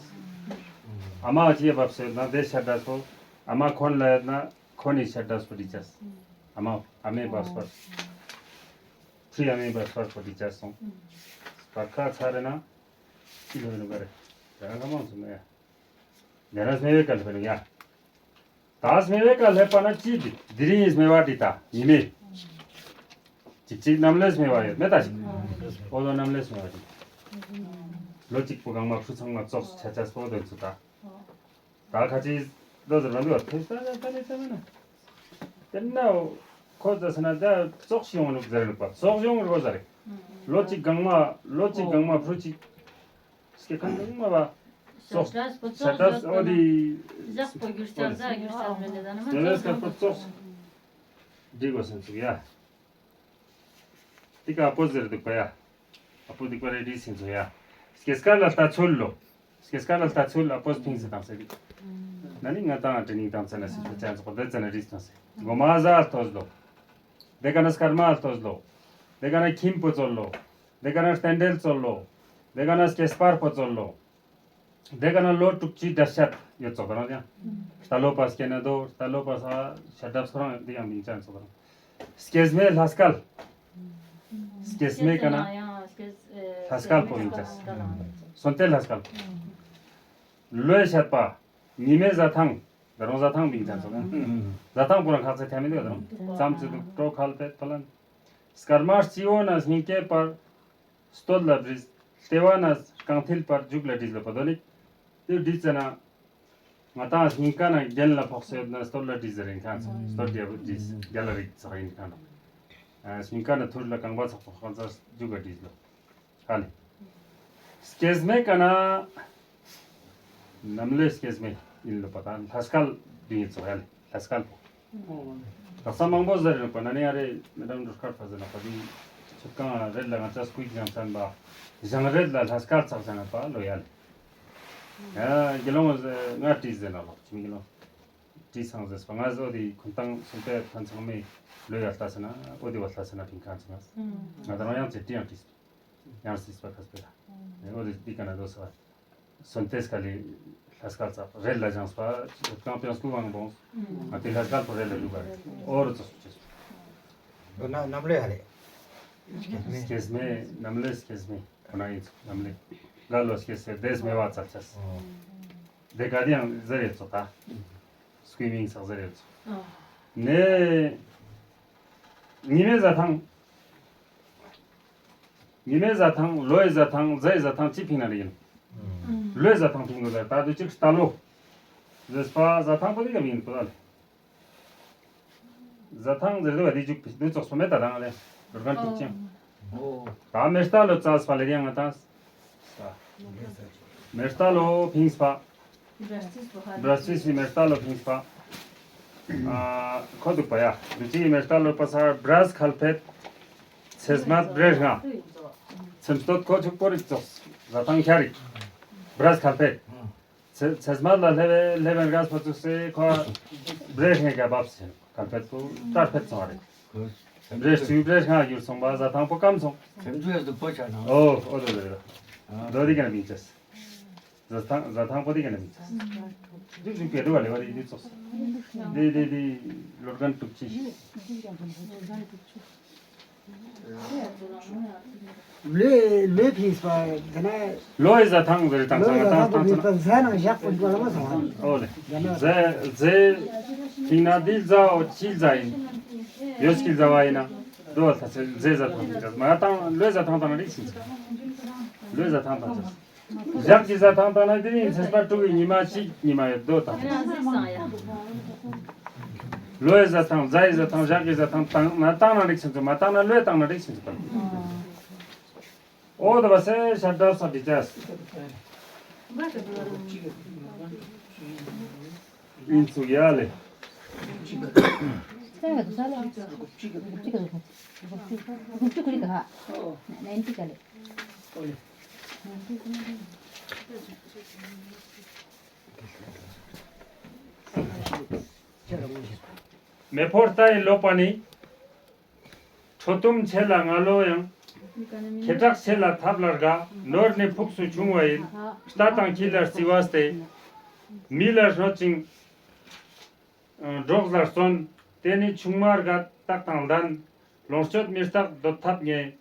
ཨ་མ་ཅི་ཡ་བབས་སོད་ན་དེ་ཤ་འདྲ་སོ། ཨ་མ་ཁོན་ལ་ཡོད་ན་ཁོན་ནི་ཤ་འདྲ་སོ་འདི་ཅས། ཨ་མ་ཨ་མའི་བ་སྤར། ཁྲི་ཨ་མའི་བ་སྤར་ཁོ་འདི་ཅས་སོང་། སྤར་ཁ་ཚར་རེ་ན། ཅི་ལྷེ་བ་ནི་ག་རེ། དེ་རང་ལ་མང་སོང་ན་ཡ། ཉ་ར་སྨེ་བའི་ཀ་ལྷེ་བ་ནི་ཡ། ད་སྨེ་བའི་ཀ་ལྷེ་པ་ན་ཅི་འདི་དེ་རིང་ཡི་སྨེ་བ་འདི་ད་ཉི་མེ། ཅིག་ཅིག་གནམ་ལོའི་སྨེ་བ་ཡོད་མེད་ད་ཞིག་ཨོ་ལོ་གནམ་ལོའི་སྨེ་བ་འདི། ལོ་གཅིག་པོ་གང་མ་ཕྲུ་ཚང་མ་ཙོགས་ཆ་ཆ་སྤོ་དོན་ཚུ་ད། ད་ཁ་ཅིག་ལོ་ཟེར་བ་འདི་བ་ཐོས་ད་ད་ད་ནི་ད་མེད་ན། དེ་ན་ཁོ་ད་ས་ན་ད་ཙོགས་ཤི་ཡོང་ནུག་ཟེར་ནུག་པ་ཙོགས་ཡོང་རུ་བ་ཟ་རེ། ལོ་གཅིག་གང་མ་ལོ་གཅིག་གང་མ་ཕྲུ་གཅིག་སྐྱེ་ཁན་དང་མ་བ། ཙོགས། ཤ་ཏྲ་སྤོ་ཙོགས་ཟ་ཏྲ་ཨོ་དི། ཞག་པོ་གྱུར་ཆ་ཟ་གྱུར་ཆ་མེད་ལེ་ད་ན་མ་དེ་བས་ཀ་པོ་ཙོགས། འདི་གོ་སེམས་ཚུགས་ཡ། འདི་ཀ་པོ་ཟེར་འདུག་པ་ཡ། ཨ་པོ་འདུག་པ་རེ་འདི་སེམས་ཚུགས་ཡ། སྐྱེས་སྐར་ལ་ལྟ་ཚུལ་ལོ། སྐྱེས་སྐར་ལ་ལྟ་ཚུལ་ཨ་པོ་ཕིང་སེ་དང་སེ་འདུག་ན་ནི་ང་དང་ཨ་ཏྲི་ནིང་དང་ཚ་ན་སི་ཁོ་ཅན་ཚོགས་འདི་ཚ་ན་རིས་དང་སེ། གོ་མ་ཟ་ལྟོས་ལོ། དེ་ཀ་ན་སྐར་མ་ལྟོས་ལོ། དེ་ཀ་ན་ཁྱིམ་པོ་ཚོལ་ལོ། དེ་ཀ་ན་རྟེན་འབྲེལ་ཚོལ་ལོ། དེ་ཀ་ན་སྐྱེས་པར་པོ་ཚོལ་ལོ། དེ་ཀ་ན་ལོ་དྲུག་ཅུའི་སྒྲ་བཤད་ཡོད་ཚོགས་དང་ཡང་། རྟ་ལོ་པ་སྐྱེ་ན་དོ་རྟ་ལོ་པ་ས་ཤ་འདབས་ཁོ་རང་འདི་ཡང་མིང་ཅན་ཚོགས་དང་། སྐྱེས་སྨེ་ལྷ་སྐལ། སྐྱེས་སྨེ་ཀ་ན་ལྷ་སྐལ་པོ་མིང་ཅན། སོན་ཏེ་ལྷ་སྐལ། ལོའི་བཤད་པ། ཉི་མའི་བཟའ་ཐང་། ད་རུང་བཟའ་ཐང་མིང་ཅན་ཚོགས་དང་། བཟའ་ཐང་པོ་རང་ཁག་ཚེ་ཐལ་མི་འདུག་དང་། ཙམ་ཚེ་འདུག་སྤྲོ་ཁལ་པེ་ཏོ་ལན། སྐར་མ་སྤྱི་བོ་ན་སྙིང་གའི་བར། སྟོད་ལ་བྲིས། ལྟེ་བ་ན་རྐང་མཐིལ་བར་རྒྱུག་ལ་བྲིས་ལ་བ་དོ་ནི། དེ་བྲིས་ཙ་ན། ང་དང་སྙིང་ག་ན་རྒྱན་ལ་ཕོག་སེ་ཡོད་ན་སྟོད་ལ་བྲིས་ཟེར་རིན་ཁང་ཚོ་སྟོད་རྒྱ་བུ་བྲིས་རྒྱ་ལ་རིག་ཚག་རིན་ཁང་དང་། ཨ་སྙིང་ག་ན་ཐུར་ལ་རྐང་པ་ཚགས་པོ་ཁང་ཚ་རྒྱུ་ག་བྲིས་ལོ། ཧ་ལེ། སྐྱེ་སྨེ་ག་ན། གནམ་ལོའི་སྐྱེ་སྨེ་ཡིན་ལོ་པ་ད་ལྷ་སྐལ་བདུན་ཡིན་ཚོ་ཧ་ལེ་ལྷ་སྐལ་པོ། ལྷ་ས་མང་པོ་ཟེར་ཡོད་པ་ན་ནི་ཨ་རེ་མི་འདྲ་འགྲོ་སྐར་ཕ་ཟེར་ན་པ་དུས་ཆུ་གང་རེད་ལ་ང་ཅག་སྐུའི་ཀྱང་ཚན་པ་ཞང་རེད་ལ་ལྷ་སྐལ་ཚགས་ཟེར་ན་པ་ལོ་ཡ་ལེ། ཡ་དགེ་སློང་ང་བྲིས་ཟེར་ན་ལོ་ཆུ་མི་དགེ་སློང་། བྲིས་ཚང་ཟེར་སོང་ང་ཚོ་དེ་ཁུན་ཏང་སུམ་པའི་ཕན་ཚང་མའི་ལོ་ཡར་ལྟ་ཟེར་ན་ཨོ་དེ་བ་ལྟ་ཟེར་ན་ཕིང་ཁང་ཚང་ང་ཚོ་རང་ཡང་ཚེ་བྲིས་ཡང་བྲིས་སོང་ཡང་སྲིད་པ་ཁ་སྤེ་ལ་ཨོ་དེ་དེ་ག་ན་དོ་ས་སོན་ཏེས་ཀ་ལི་ལྷ་སྐལ་ཚགས་རེད་ལ་སྦྱངས་པ་གང་དཔོན་སྐུ་དབང་བོང་ང་དེ་ལྷ་སྐལ་པོ་རེད་ལ་འདུག་པ་རེད་ཨོ་རུ་ཚོགས་སུ་བྱས་སོང་། འདོད་ན་གནམ་ལོས་ཧ་ལེ། སྐྱེ་སྨེ་གནམ་ལོས་སྐྱེ་སྨེ་ཁོ་ན་ཡིན་ཚོ་གནམ་ལོས་ག་ལོ་སྐྱེ་སེ་དེ་སྨེ་བ་ཚར་ཆས་སོང་། དེ་ག་དེ་ཡང་ཟེར་ཡོད་ཚོ་ད། སྐུའི་མིང་ཟག་ཟེར་ཡོད་ཚོ། ནས། ཉི་མའི་ཟ་ཐང་། ཉི་མའི་ཟ་ཐང་ལོའི་ཟ་ཐང་ཟའི་ཟ་ཐང་ཅི་ཕིང་ན་རེ་ཡིན། ལོའི་ཟ་ཐང་ཕིང་དགོས་ལ་ད་དུ་ཅིག་རྟ་ལོ། ཟེར་པ་ཟ་ཐང་པོ་དེ་ག་མིང་པོ་ལ། ཟ་ཐང་ཟེར་དུ་བ་དེ་ཅུག་དུ་ཙོག་སོ་མེ་ད་དང་ལེ་རོ་གན་ཏུག་ཅིང་། ད་མེ་རྟ་ལོ་ཙ་སི་པ་ལེ་རིང་ང་དང་། མེ་རྟ་ལོ་ཕིང་སི་པ། བྲ་སི་སི་མེ་རྟ་ལོ་ཕིང་སི་པ། ཁོ་འདུག་པ་ཡ་འདུ་ཅི་མེ་རྟ་ལོ་པ་སར་བྲས་ཁལ་ཕེད། ཚེས་མ་བྲས་ང་། ཚེམ་སྟོད་ཁོ་ཆུག་པོ་རིག་ཙོག་ཟ་ཐང་ཁྱ་རིག་བྲས་ཁལ་ཕེད། ཚེ་ཚེས་མ་ལ་ལྷེ་བེ་ལྷེ་བེ་རྒས་ཕ་ཚུགས་སེ་ཁོ་བྲེ་ཧེ་ག་བབས་སེ་ག་ཕེད་ཚུ་ཏར་ཕེད་སོང་བ་རེད། བྲེ་སུའི་བྲེ་ཧ་ཡུར་སོང་བ་ཟ་ཐང་པོ་སྐམ་སོང་། སེམས་ཚུལ་ཡ་སྡུག་པོ་ཆགས་ན། ཨོ་ཨོ་དོ་དོ་དོ་དོ་དེ་ག་ན་མིན་ཅེས། ཟ་ཐང་ཟ་ཐང་པོ་དེ་ག་ན་མིན་ཅེས། དུག་དུག་གེ་དུ་བ་ལེ་བ་དེ་དུ་ཚོགས་སེ། དེ་དེ་དེ་ལོར་གན་དུག་ཅི། ལོས་ལོས་ཕིངས་པ་དེ་ན། ལོ་ཡི་ཟ་ཐང་ཟེར་དང་ལོ་ཡི་ཟ་ཐང་དུ་ཕིངས་པ་ཟས་ནང་བཞག་པ་འགྲོ་ལ་མ་སོང་བ། ཨོ་ལེ། ཟས་ཟས་ཐིང་ན་འདི་ཟ་འོ་ཅི་ཟ་ཡིན། ཡོ་སྐྱིད་ཟ་བ་ཡིན་ན། རྡོ་ལ་ཐ་ཚེ་ཟས་ཟ་ཐང་ཟེར་མ་ཐང་ལོས་ཟ་ཐང་དང་རིགས་ཤིང་ཟ། ལོས་ཟ་ཐང་དང་ཟ། ཞག་གི་ཟ་ཐང་བཏང་ན་དེ་རིང་ཚེས་པ་དྲུག་གི་ཉི་མ་གཅིག་ཉི་མ་ཡོད་དོ་དང་། ལོའི་ཟ་ཐང་ཟའི་ཟ་ཐང་ཞག་གི་ཟ་ཐང་བཏང་ན་བཏང་ན་རིགས་ཆེན་ཚོ་མ་བཏང་ན་ལོས་བཏང་ན་རིགས་ཆེན་ཚོ་བཏང་། ཨོ་ད་བ་སེ་ཤ་འདྲ་ས་འདི་ཅས། ཨིན་ཚུགས་ཡ་ལེ། མེ་ཕོར་རྟ་ཡི་ལོག་པ་ནི། ཁྲོ་གཏུམ་ཆེ་ལ་ང་ལོ་ཡང་། ཁེ་གྲགས་ཆེ་ལ་ཐབས་ལ་དགའ། ནོར་ནི་ཕུགས་སུ་ཕྱུང་བ་ཡིན། རྟ་དང་ཁྱི་ལ་རྩི་བ་སྟེ། མི་ལ་གནོད་ཅིང་། འགྲོགས་ལ་བརྩོན། དེ་ནི་ཆུང་མ་དགའ་རྟགས་དང་ལྡན། ལོངས་སྤྱོད་མི་རྟག་འདོད་ཐབས་ངེས།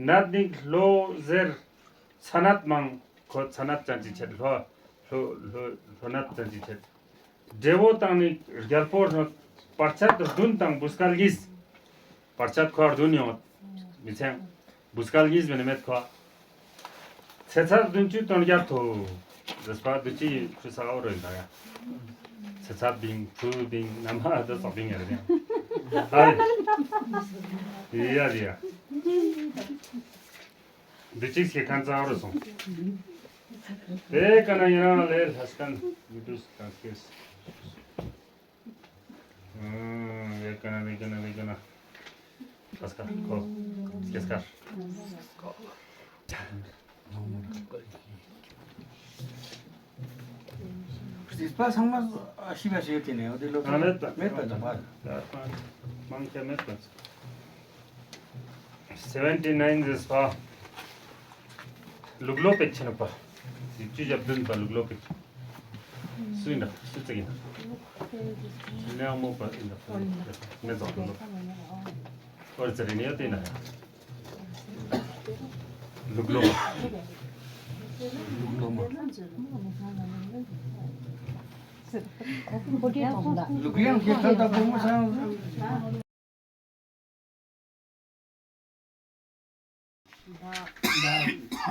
ནད་ནི་ལོ་ཟེར། ཚ་ནད་མང་། ཁོ་ཚ་ནད་ཅན་གྱི་ཆེད་ལྷོ་ལྷོ་ལྷོ་ལྷོ་ནད་ཅན་གྱི་ཆེད། འབྲས་བུ་དང་ནི་རྒྱལ་པོ་གནོད། བར་ཆད་བདུན་དང་བུ་སྐལ་གཉིས། བར་ཆད་ཁོ་བདུན་ཡོང་མི་ཚེ། བུ་སྐལ་གཉིས་མིན་མེད་ཁོ། ཚེ་ཚད་བདུན་ཅུ་དོན་བརྒྱད་དོ། ཟེར་བ་བདུན་ཅུ་ཡི་ཁྲུ་ས་འོ་རོ་ཡིན་ད་ཡ། ཚེ་ཚད་བིང་ཁྲུ་བིང་ནམ་ཧ་ད་སོག་བིང་ཡ་རེད་ཡ། ཧ་རེད། ཡ་རེད་ཡ། འདི་གཅིག་ཤེས་མཁན་རྩ་བ་རུ་སོང་། དེ་ཀ་ན་ཡིན་རང་ལས་ལྷ་སྐན་ཡུ་ཏུ་སི་ཀན་སྐེས། ཨུམ། དེ་ཀ་ན་དེ་ཀ་ན་དེ་ཀ་ན། ལྷ་སྐན་ཁོ། སྐེས་ཀར། རྩིས་པ་ཚང་མ་ཤི་བ་ཞིག་ཡོད་དེ་ནས་འོ་དེ་ལོ་ཨ་མེད་པ་མེད་པ་དང་པ། མང་ཆེ་མེད་པ། Seventy nine is for ལུག་ལོ་པེག་ཆེན་པ། ཡིག་ཆུ་ཞབས་བདུན་པ་ལུག་ལོ་པེག་སུ་ཡིན་ད་སུ་ཚིག་ཡིན་ད་ལེའང་མོ་པ་ཡིན་ད་མེ་ཛོག་ལུག་ལོ་ཨོར་ཙེ་རི་ནི་ཡོད་དེ་ན་ལུག་ལོ་པ་ལུག་ལོ་མ། ལུག་ཡང་ཁྱེད་ཚོ་ད་བུ་མོ་སང་།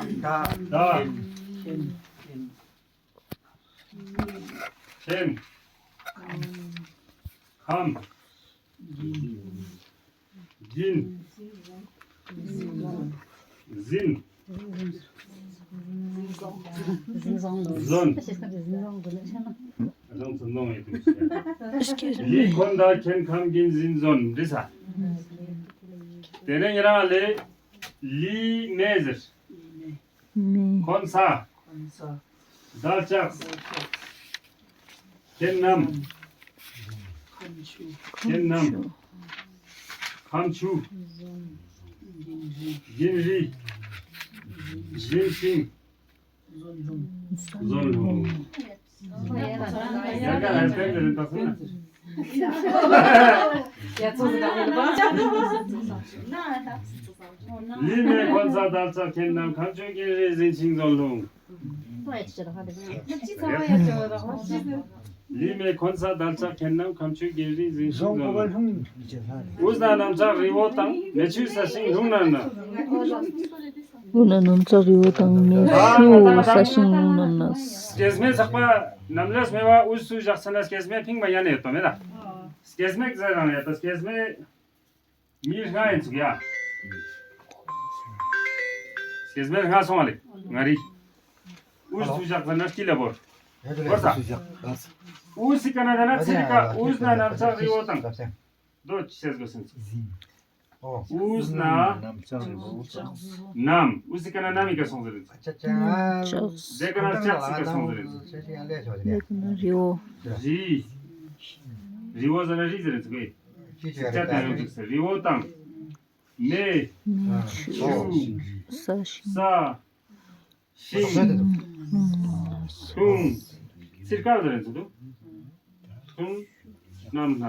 ད། ད། ཆེན། ཆེན། ཁམས། ཟིན། ཟིན། ཟིན་བཟུང་། ཟོན། རང་ཚོ་ནང་ཡོད་དུས། ལི་འཁོན་དང་ཁྱེན་ཁམ་གྱིན་ཟིན་བཟོན་འདི་ས། དེ་ནས་ཉེ་རང་ལས། ལི་མེ་ཟེར། མེ། འཁོན་ས། འཁོན་ས། དལ་ལྕགས། འཁོན་ས། ཁྱེན་ནམ། ཁམ་ཆུ། ཁྱེན་ནམ། ཁམ་ཆུ། རྒྱན་རི། རྒྱན་རི། རྒྱན་ཤིང་། ཟོན་ལྷུང་། ཟོན་ལྷུང་། ཡ་ག་ཧ་ཏན་དེ་རིན་ཏག་སོང་ན། ལི་མེ་འཁོན་ས་དལ་ལྕགས་ཁྱེན་ནམ་ཁམ་ཆུ་རྒྱན་རི་ཟིན་ཤིང་ཟོན་ལྷུང་། ལི་མེ་འཁོན་ས་དལ་ལྕགས་ཁྱེན་ནམ་ཁམ་ཆུ་རྒྱན་རི་ཟིན་ཤིང་ཟོན་ལྷུང་། ཟོན་ལྷུང་། དབུས་ན་གནམ་ལྕགས་རི་བོ་དང་མེ་ཆུ་ས་ཤིང་ལྷུང་ན་ན། དབུས་ན་གནམ་ལྕགས་རི་བོ་དང་མེ་ཆུ་ས་ཤིང་ལྷུང་ན་ན། སྐྱེ་མེད་ཚགས་པ་ནམ་ལས་སྨེ་བ་དབུས་སུ་བཞག་ཚེ་ན་སྐྱེ་མེད་ཕིང་བ་ཡ་ནས་ཡོད་དོ་མེད་ད། སྐྱེ་མེད་ཟེར་རང་ཡ་ད་སྐྱེ་མེད། མི་ལྔ་ཡིན་ཚུགས་ཡ། སྐྱེ་མེད་ལྔ་སོང་བ་ལེ། ང་རི། དབུས་སུ་བཞག་ཚེ་ན་སྐྱིད་ལ་བོར། བོར་ས། དབུས་སི་ཀ་ན་ད་ན་ཚི་རི་ཀ་དབུས་ན་གནམ་ལྕགས་རི་བོ་དང་། དོ་ཅི་ཤེས་དགོས་སེམས་ཚུགས། དབུས་ན། ནམ། དབུས་སི་ཀ་ན་ནམ་ཡི་ཀ་སོང་ཟེར་རེད། ལྕགས། དེ་ཀ་ན་ལྕགས་སི་ཀ་སོང་ཟེར་རེད། དེ་ཀ་ན་རི་བོ། རི། རི་བོ་ཟེར་ན་རི་ཟེར་རེད་ཚུགས་པས། ལྕགས་དང་ཡོང་ཚུགས་ཟེར་རི་བོ་དང་། མེ། མེ་ཆུ། ཆུ། ས་ཤིང་། ས། ཤིང་། ལྷུང་། ཚིར་ཀ་ཟེར་རེད་ཚུགས་འདུག་ལྷུང་། གནམ་སྣ།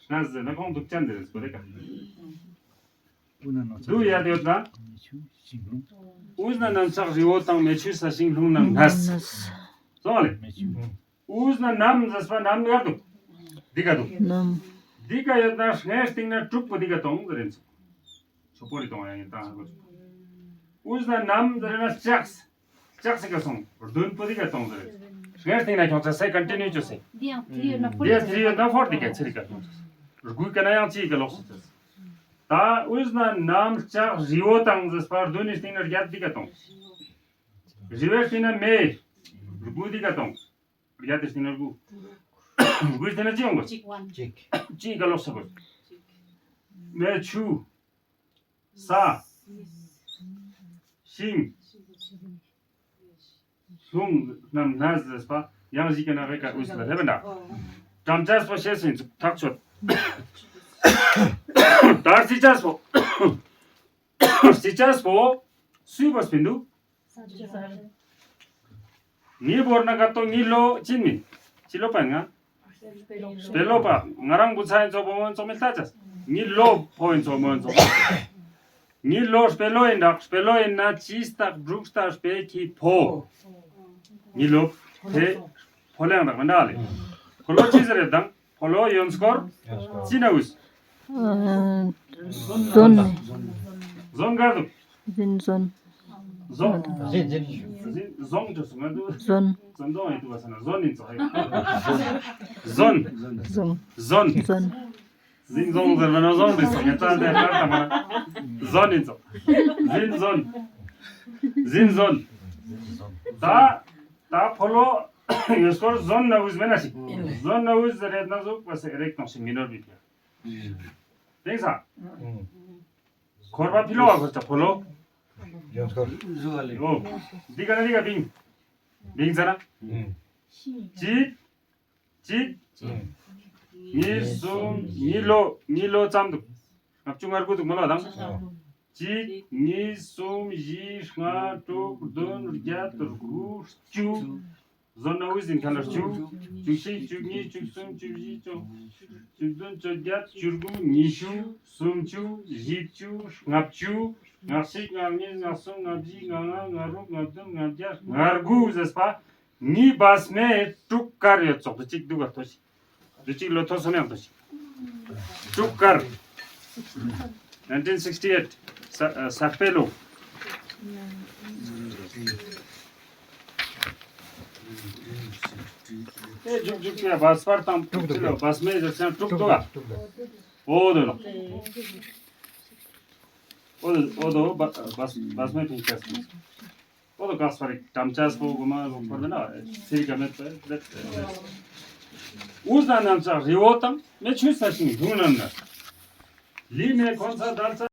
སྣ་ཟེར་ན་ཁོང་འདུག་ཅན་ཟེར་རེད་ཚུགས་རེད་ཀ། དུ་ཡ་དེ་ཡོད་ན། དབུས་ན་གནམ་ལྕགས་རི་བོ་དང་མེ་ཆུ་ས་ཤིང་ལྷུང་ན་ནས། སོང་བ་ལེ། དབུས་ན་ནམ་ཟེར་བ་ནམ་ཡོད་འདུག་འདི་ག་འདུག་ནམ། འདི་ག་ཡོད་ན་སྔས་སྟེང་ན་དྲུག་པོ་འདི་ག་གཏོང་ཟེར་རེད་ཚུགས། ཆོ་པོ་རི་གཏོང་ཡ་ཡིན་ད་ཧ་གོ་ཆོག་དབུས་ན་ནམ་ཟེར་ན་ལྕགས། ལྕགས་སི་ཀ་སོང་། བདུན་པོ་འདི་ག་གཏོང་ཟེར་རེད། སྔས་སྟེང་ན་ཁྱོང་ཚ་སེ་ཀན་ཊི་ནིའུ་ཅོ་སེ། འདི་ཡང་ཐི་ཡོད་ན་ཕོར། འདི་ཡང་ཐི་ཡོད་ན་ཕོར་འདི་ག་ཚི་རི་ཀ་གཏོང་ཟེར། དགུའི་ཀ་ན་ཡང་གཅིག་ག་ལོག་སོང་ཚ། ད་དབུས་ན་ནམ་ལྕགས་རི་བོ་དང་ཟེར་བ་བདུན་ནི་སྟེང་ན་བརྒྱད་འདི་ག་གཏོང་། རི་བོའི་སྟེང་ན་མེ། དགུ་འདི་ག་གཏོང་། བརྒྱད་དེ་སྟེང་ན་དགུ། དགུའི་སྟེང་ན་གཅིག་ཡོང་དགོས། གཅིག་གཅིག་ག་ལོག་སོང་དགོས། མེ་ཆུ། ས། ཤིང་། ལྷུང་། གནམ་སྣ་ཟེར་བ་ཡང་གཞིས་ཀ་ན་རེ་ཀ་དབུས་ལ་སླེབས་པ་འདྲ། འགྲམ་ལྕགས་པོ་ཤེས་སིན་ཐག་ཆོད། ད་རྩི་ལྕགས་པོ། རྩི་ལྕགས་པོ་སུས་བོས་པིན་འདུག་ངའི་བོར་ན་ག་ཏོ་ངའི་ལོ་ཅིན་མིན། ཅི་ལོ་པ་ང་། སྤེ་ལོ་པ། ང་རང་བུ་ཚ་ཡིན་ཚོ་བོ་མོ་ཡིན་ཚོ་མི་ལྟ་ཅས། ངའི་ལོ་ཕོ་ཡིན་ཚོ་མོ་ཡིན་ཚོ། ངའི་ལོ་སྤེ་ལོ་ཡིན་འདྲ། སྤེ་ལོ་ཡིན་ན་ཅི་སྟག་འབྲུག་སྟག་སྤེ་ཁྱི་ཕོ། ངའི་ལོ་ཕེ་ཕོ་ལེང་དག་མི་འདྲ་ལེ། ཕོ་ལོ་ཅི་ཟེར་རེད་དང་། ཕོ་ལོ་ཡོན་སྐོར། ཅི་ན་འུས། ཨ། ཟོན། ཟོན་གར་དུ། ཟིན་ཟོན། ཟོན། ཟིན་ཟིན། ཟིན་ཟོན་དུ་སོང་ང་དུ། ཟོན། ཟོན་དོང་ཡིན་དུ་བ་ས་ན་ཟོན་ཡིན་ཚོ། ཟོན། ཟོན། ཟོན། ཟོན། ཟིན་ཟོན་ཟེར་བ་ན་ཟོན་དུ་སོང་ང་ཙང་དེ་ལྟར་ད་མ་ན། ཟོན་ཡིན་ཚོ། ཟིན་ཟོན། ཟིན་ཟོན། ད་ད་ཕོ་ལོ་ཡོན་སྐོར་ཟོན་ན་འུས་མེད་ན་ཞིག་ཟོན་ན་འུས་ཟེར་རེད་ན་ཟོ་བ་སེ་རེག་དང་ཞིག་མི་ནོར་བི་ཐེ། དེང་སང་། འཁོར་བ་ཕི་ལོ་བ་འཁོར་ཅག་ཕོ་ལོ། ཡོན་སྐོར། ཨོ། འདི་ག་ན་འདི་ག་བིང་། བིང་ཙ་ན། གཅིག་གཅིག་གཉིས་གསུམ་གཉིས་ལོ་གཉིས་ལོ་ཙམ་འདུག་ལྔ་བཅུ་ང་དགུ་འདུག་མ་ལོ་དང་། གཅིག་གཉིས་གསུམ་བཞི་ལྔ་དྲུག་བདུན་བརྒྱད་དགུ་བཅུ། ཟོན་ན་འུ་ཟིན་ཁ་ལ་བཅུ། བཅུ་གཅིག་བཅུ་གཉིས་བཅུ་གསུམ་བཅུ་བཞི་བཅུ། བཅུ་བདུན་བཅོ་བརྒྱད་བཅུ་དགུ་ཉི་ཤུ་སུམ་ཅུ་བཞི་བཅུ་ལྔ་བཅུ། ལྔ་གཅིག་ལྔ་གཉིས་ལྔ་གསུམ་ལྔ་བཞི་ལྔ་ལྔ་ལྔ་དྲུག་ལྔ་བདུན་ལྔ་བརྒྱད་ལྔ་དགུ་ཟེར་བ། ངའི་བ་སྨེ་དྲུག་དཀར་ཡོད་ཙོག་དུ་གཅིག་འདུག་ག་ཐོ་ཞིག་དུ་གཅིག་ལོ་ཐོ་སོ་མེ་ཡང་ཐོ་ཞིག་དྲུག་དཀར། nineteen sixty eight། ས་ས་སྤེ་ལོ། ཨེ་འཇུག་འཇུག་ཅེས་བ་སྤར་དང་དྲུག་ཅེས་ལ་བ་སྨེ་ཟེར་ཅང་དྲུག་ཏུ་བ། ཨོ་དོ་ལ། ཨོ་དོ་ཨོ་དོ་བ་བ་བ་སྨན་ཕིང་ཅེས། ཨོ་དོ་ག་སར་དམ་ཅེས་པོ་གོ་མ་ལོ་ཁོར་ན་སིར་ག་མེད་པ། འུ་ཟ་ནམ་ཅག་རི་བོ་དང་མེ་ཆུ་ས་ཞིང་དུང་རྣམས་ན། ལི་མེ་འཁོན་ས་འདར་ས།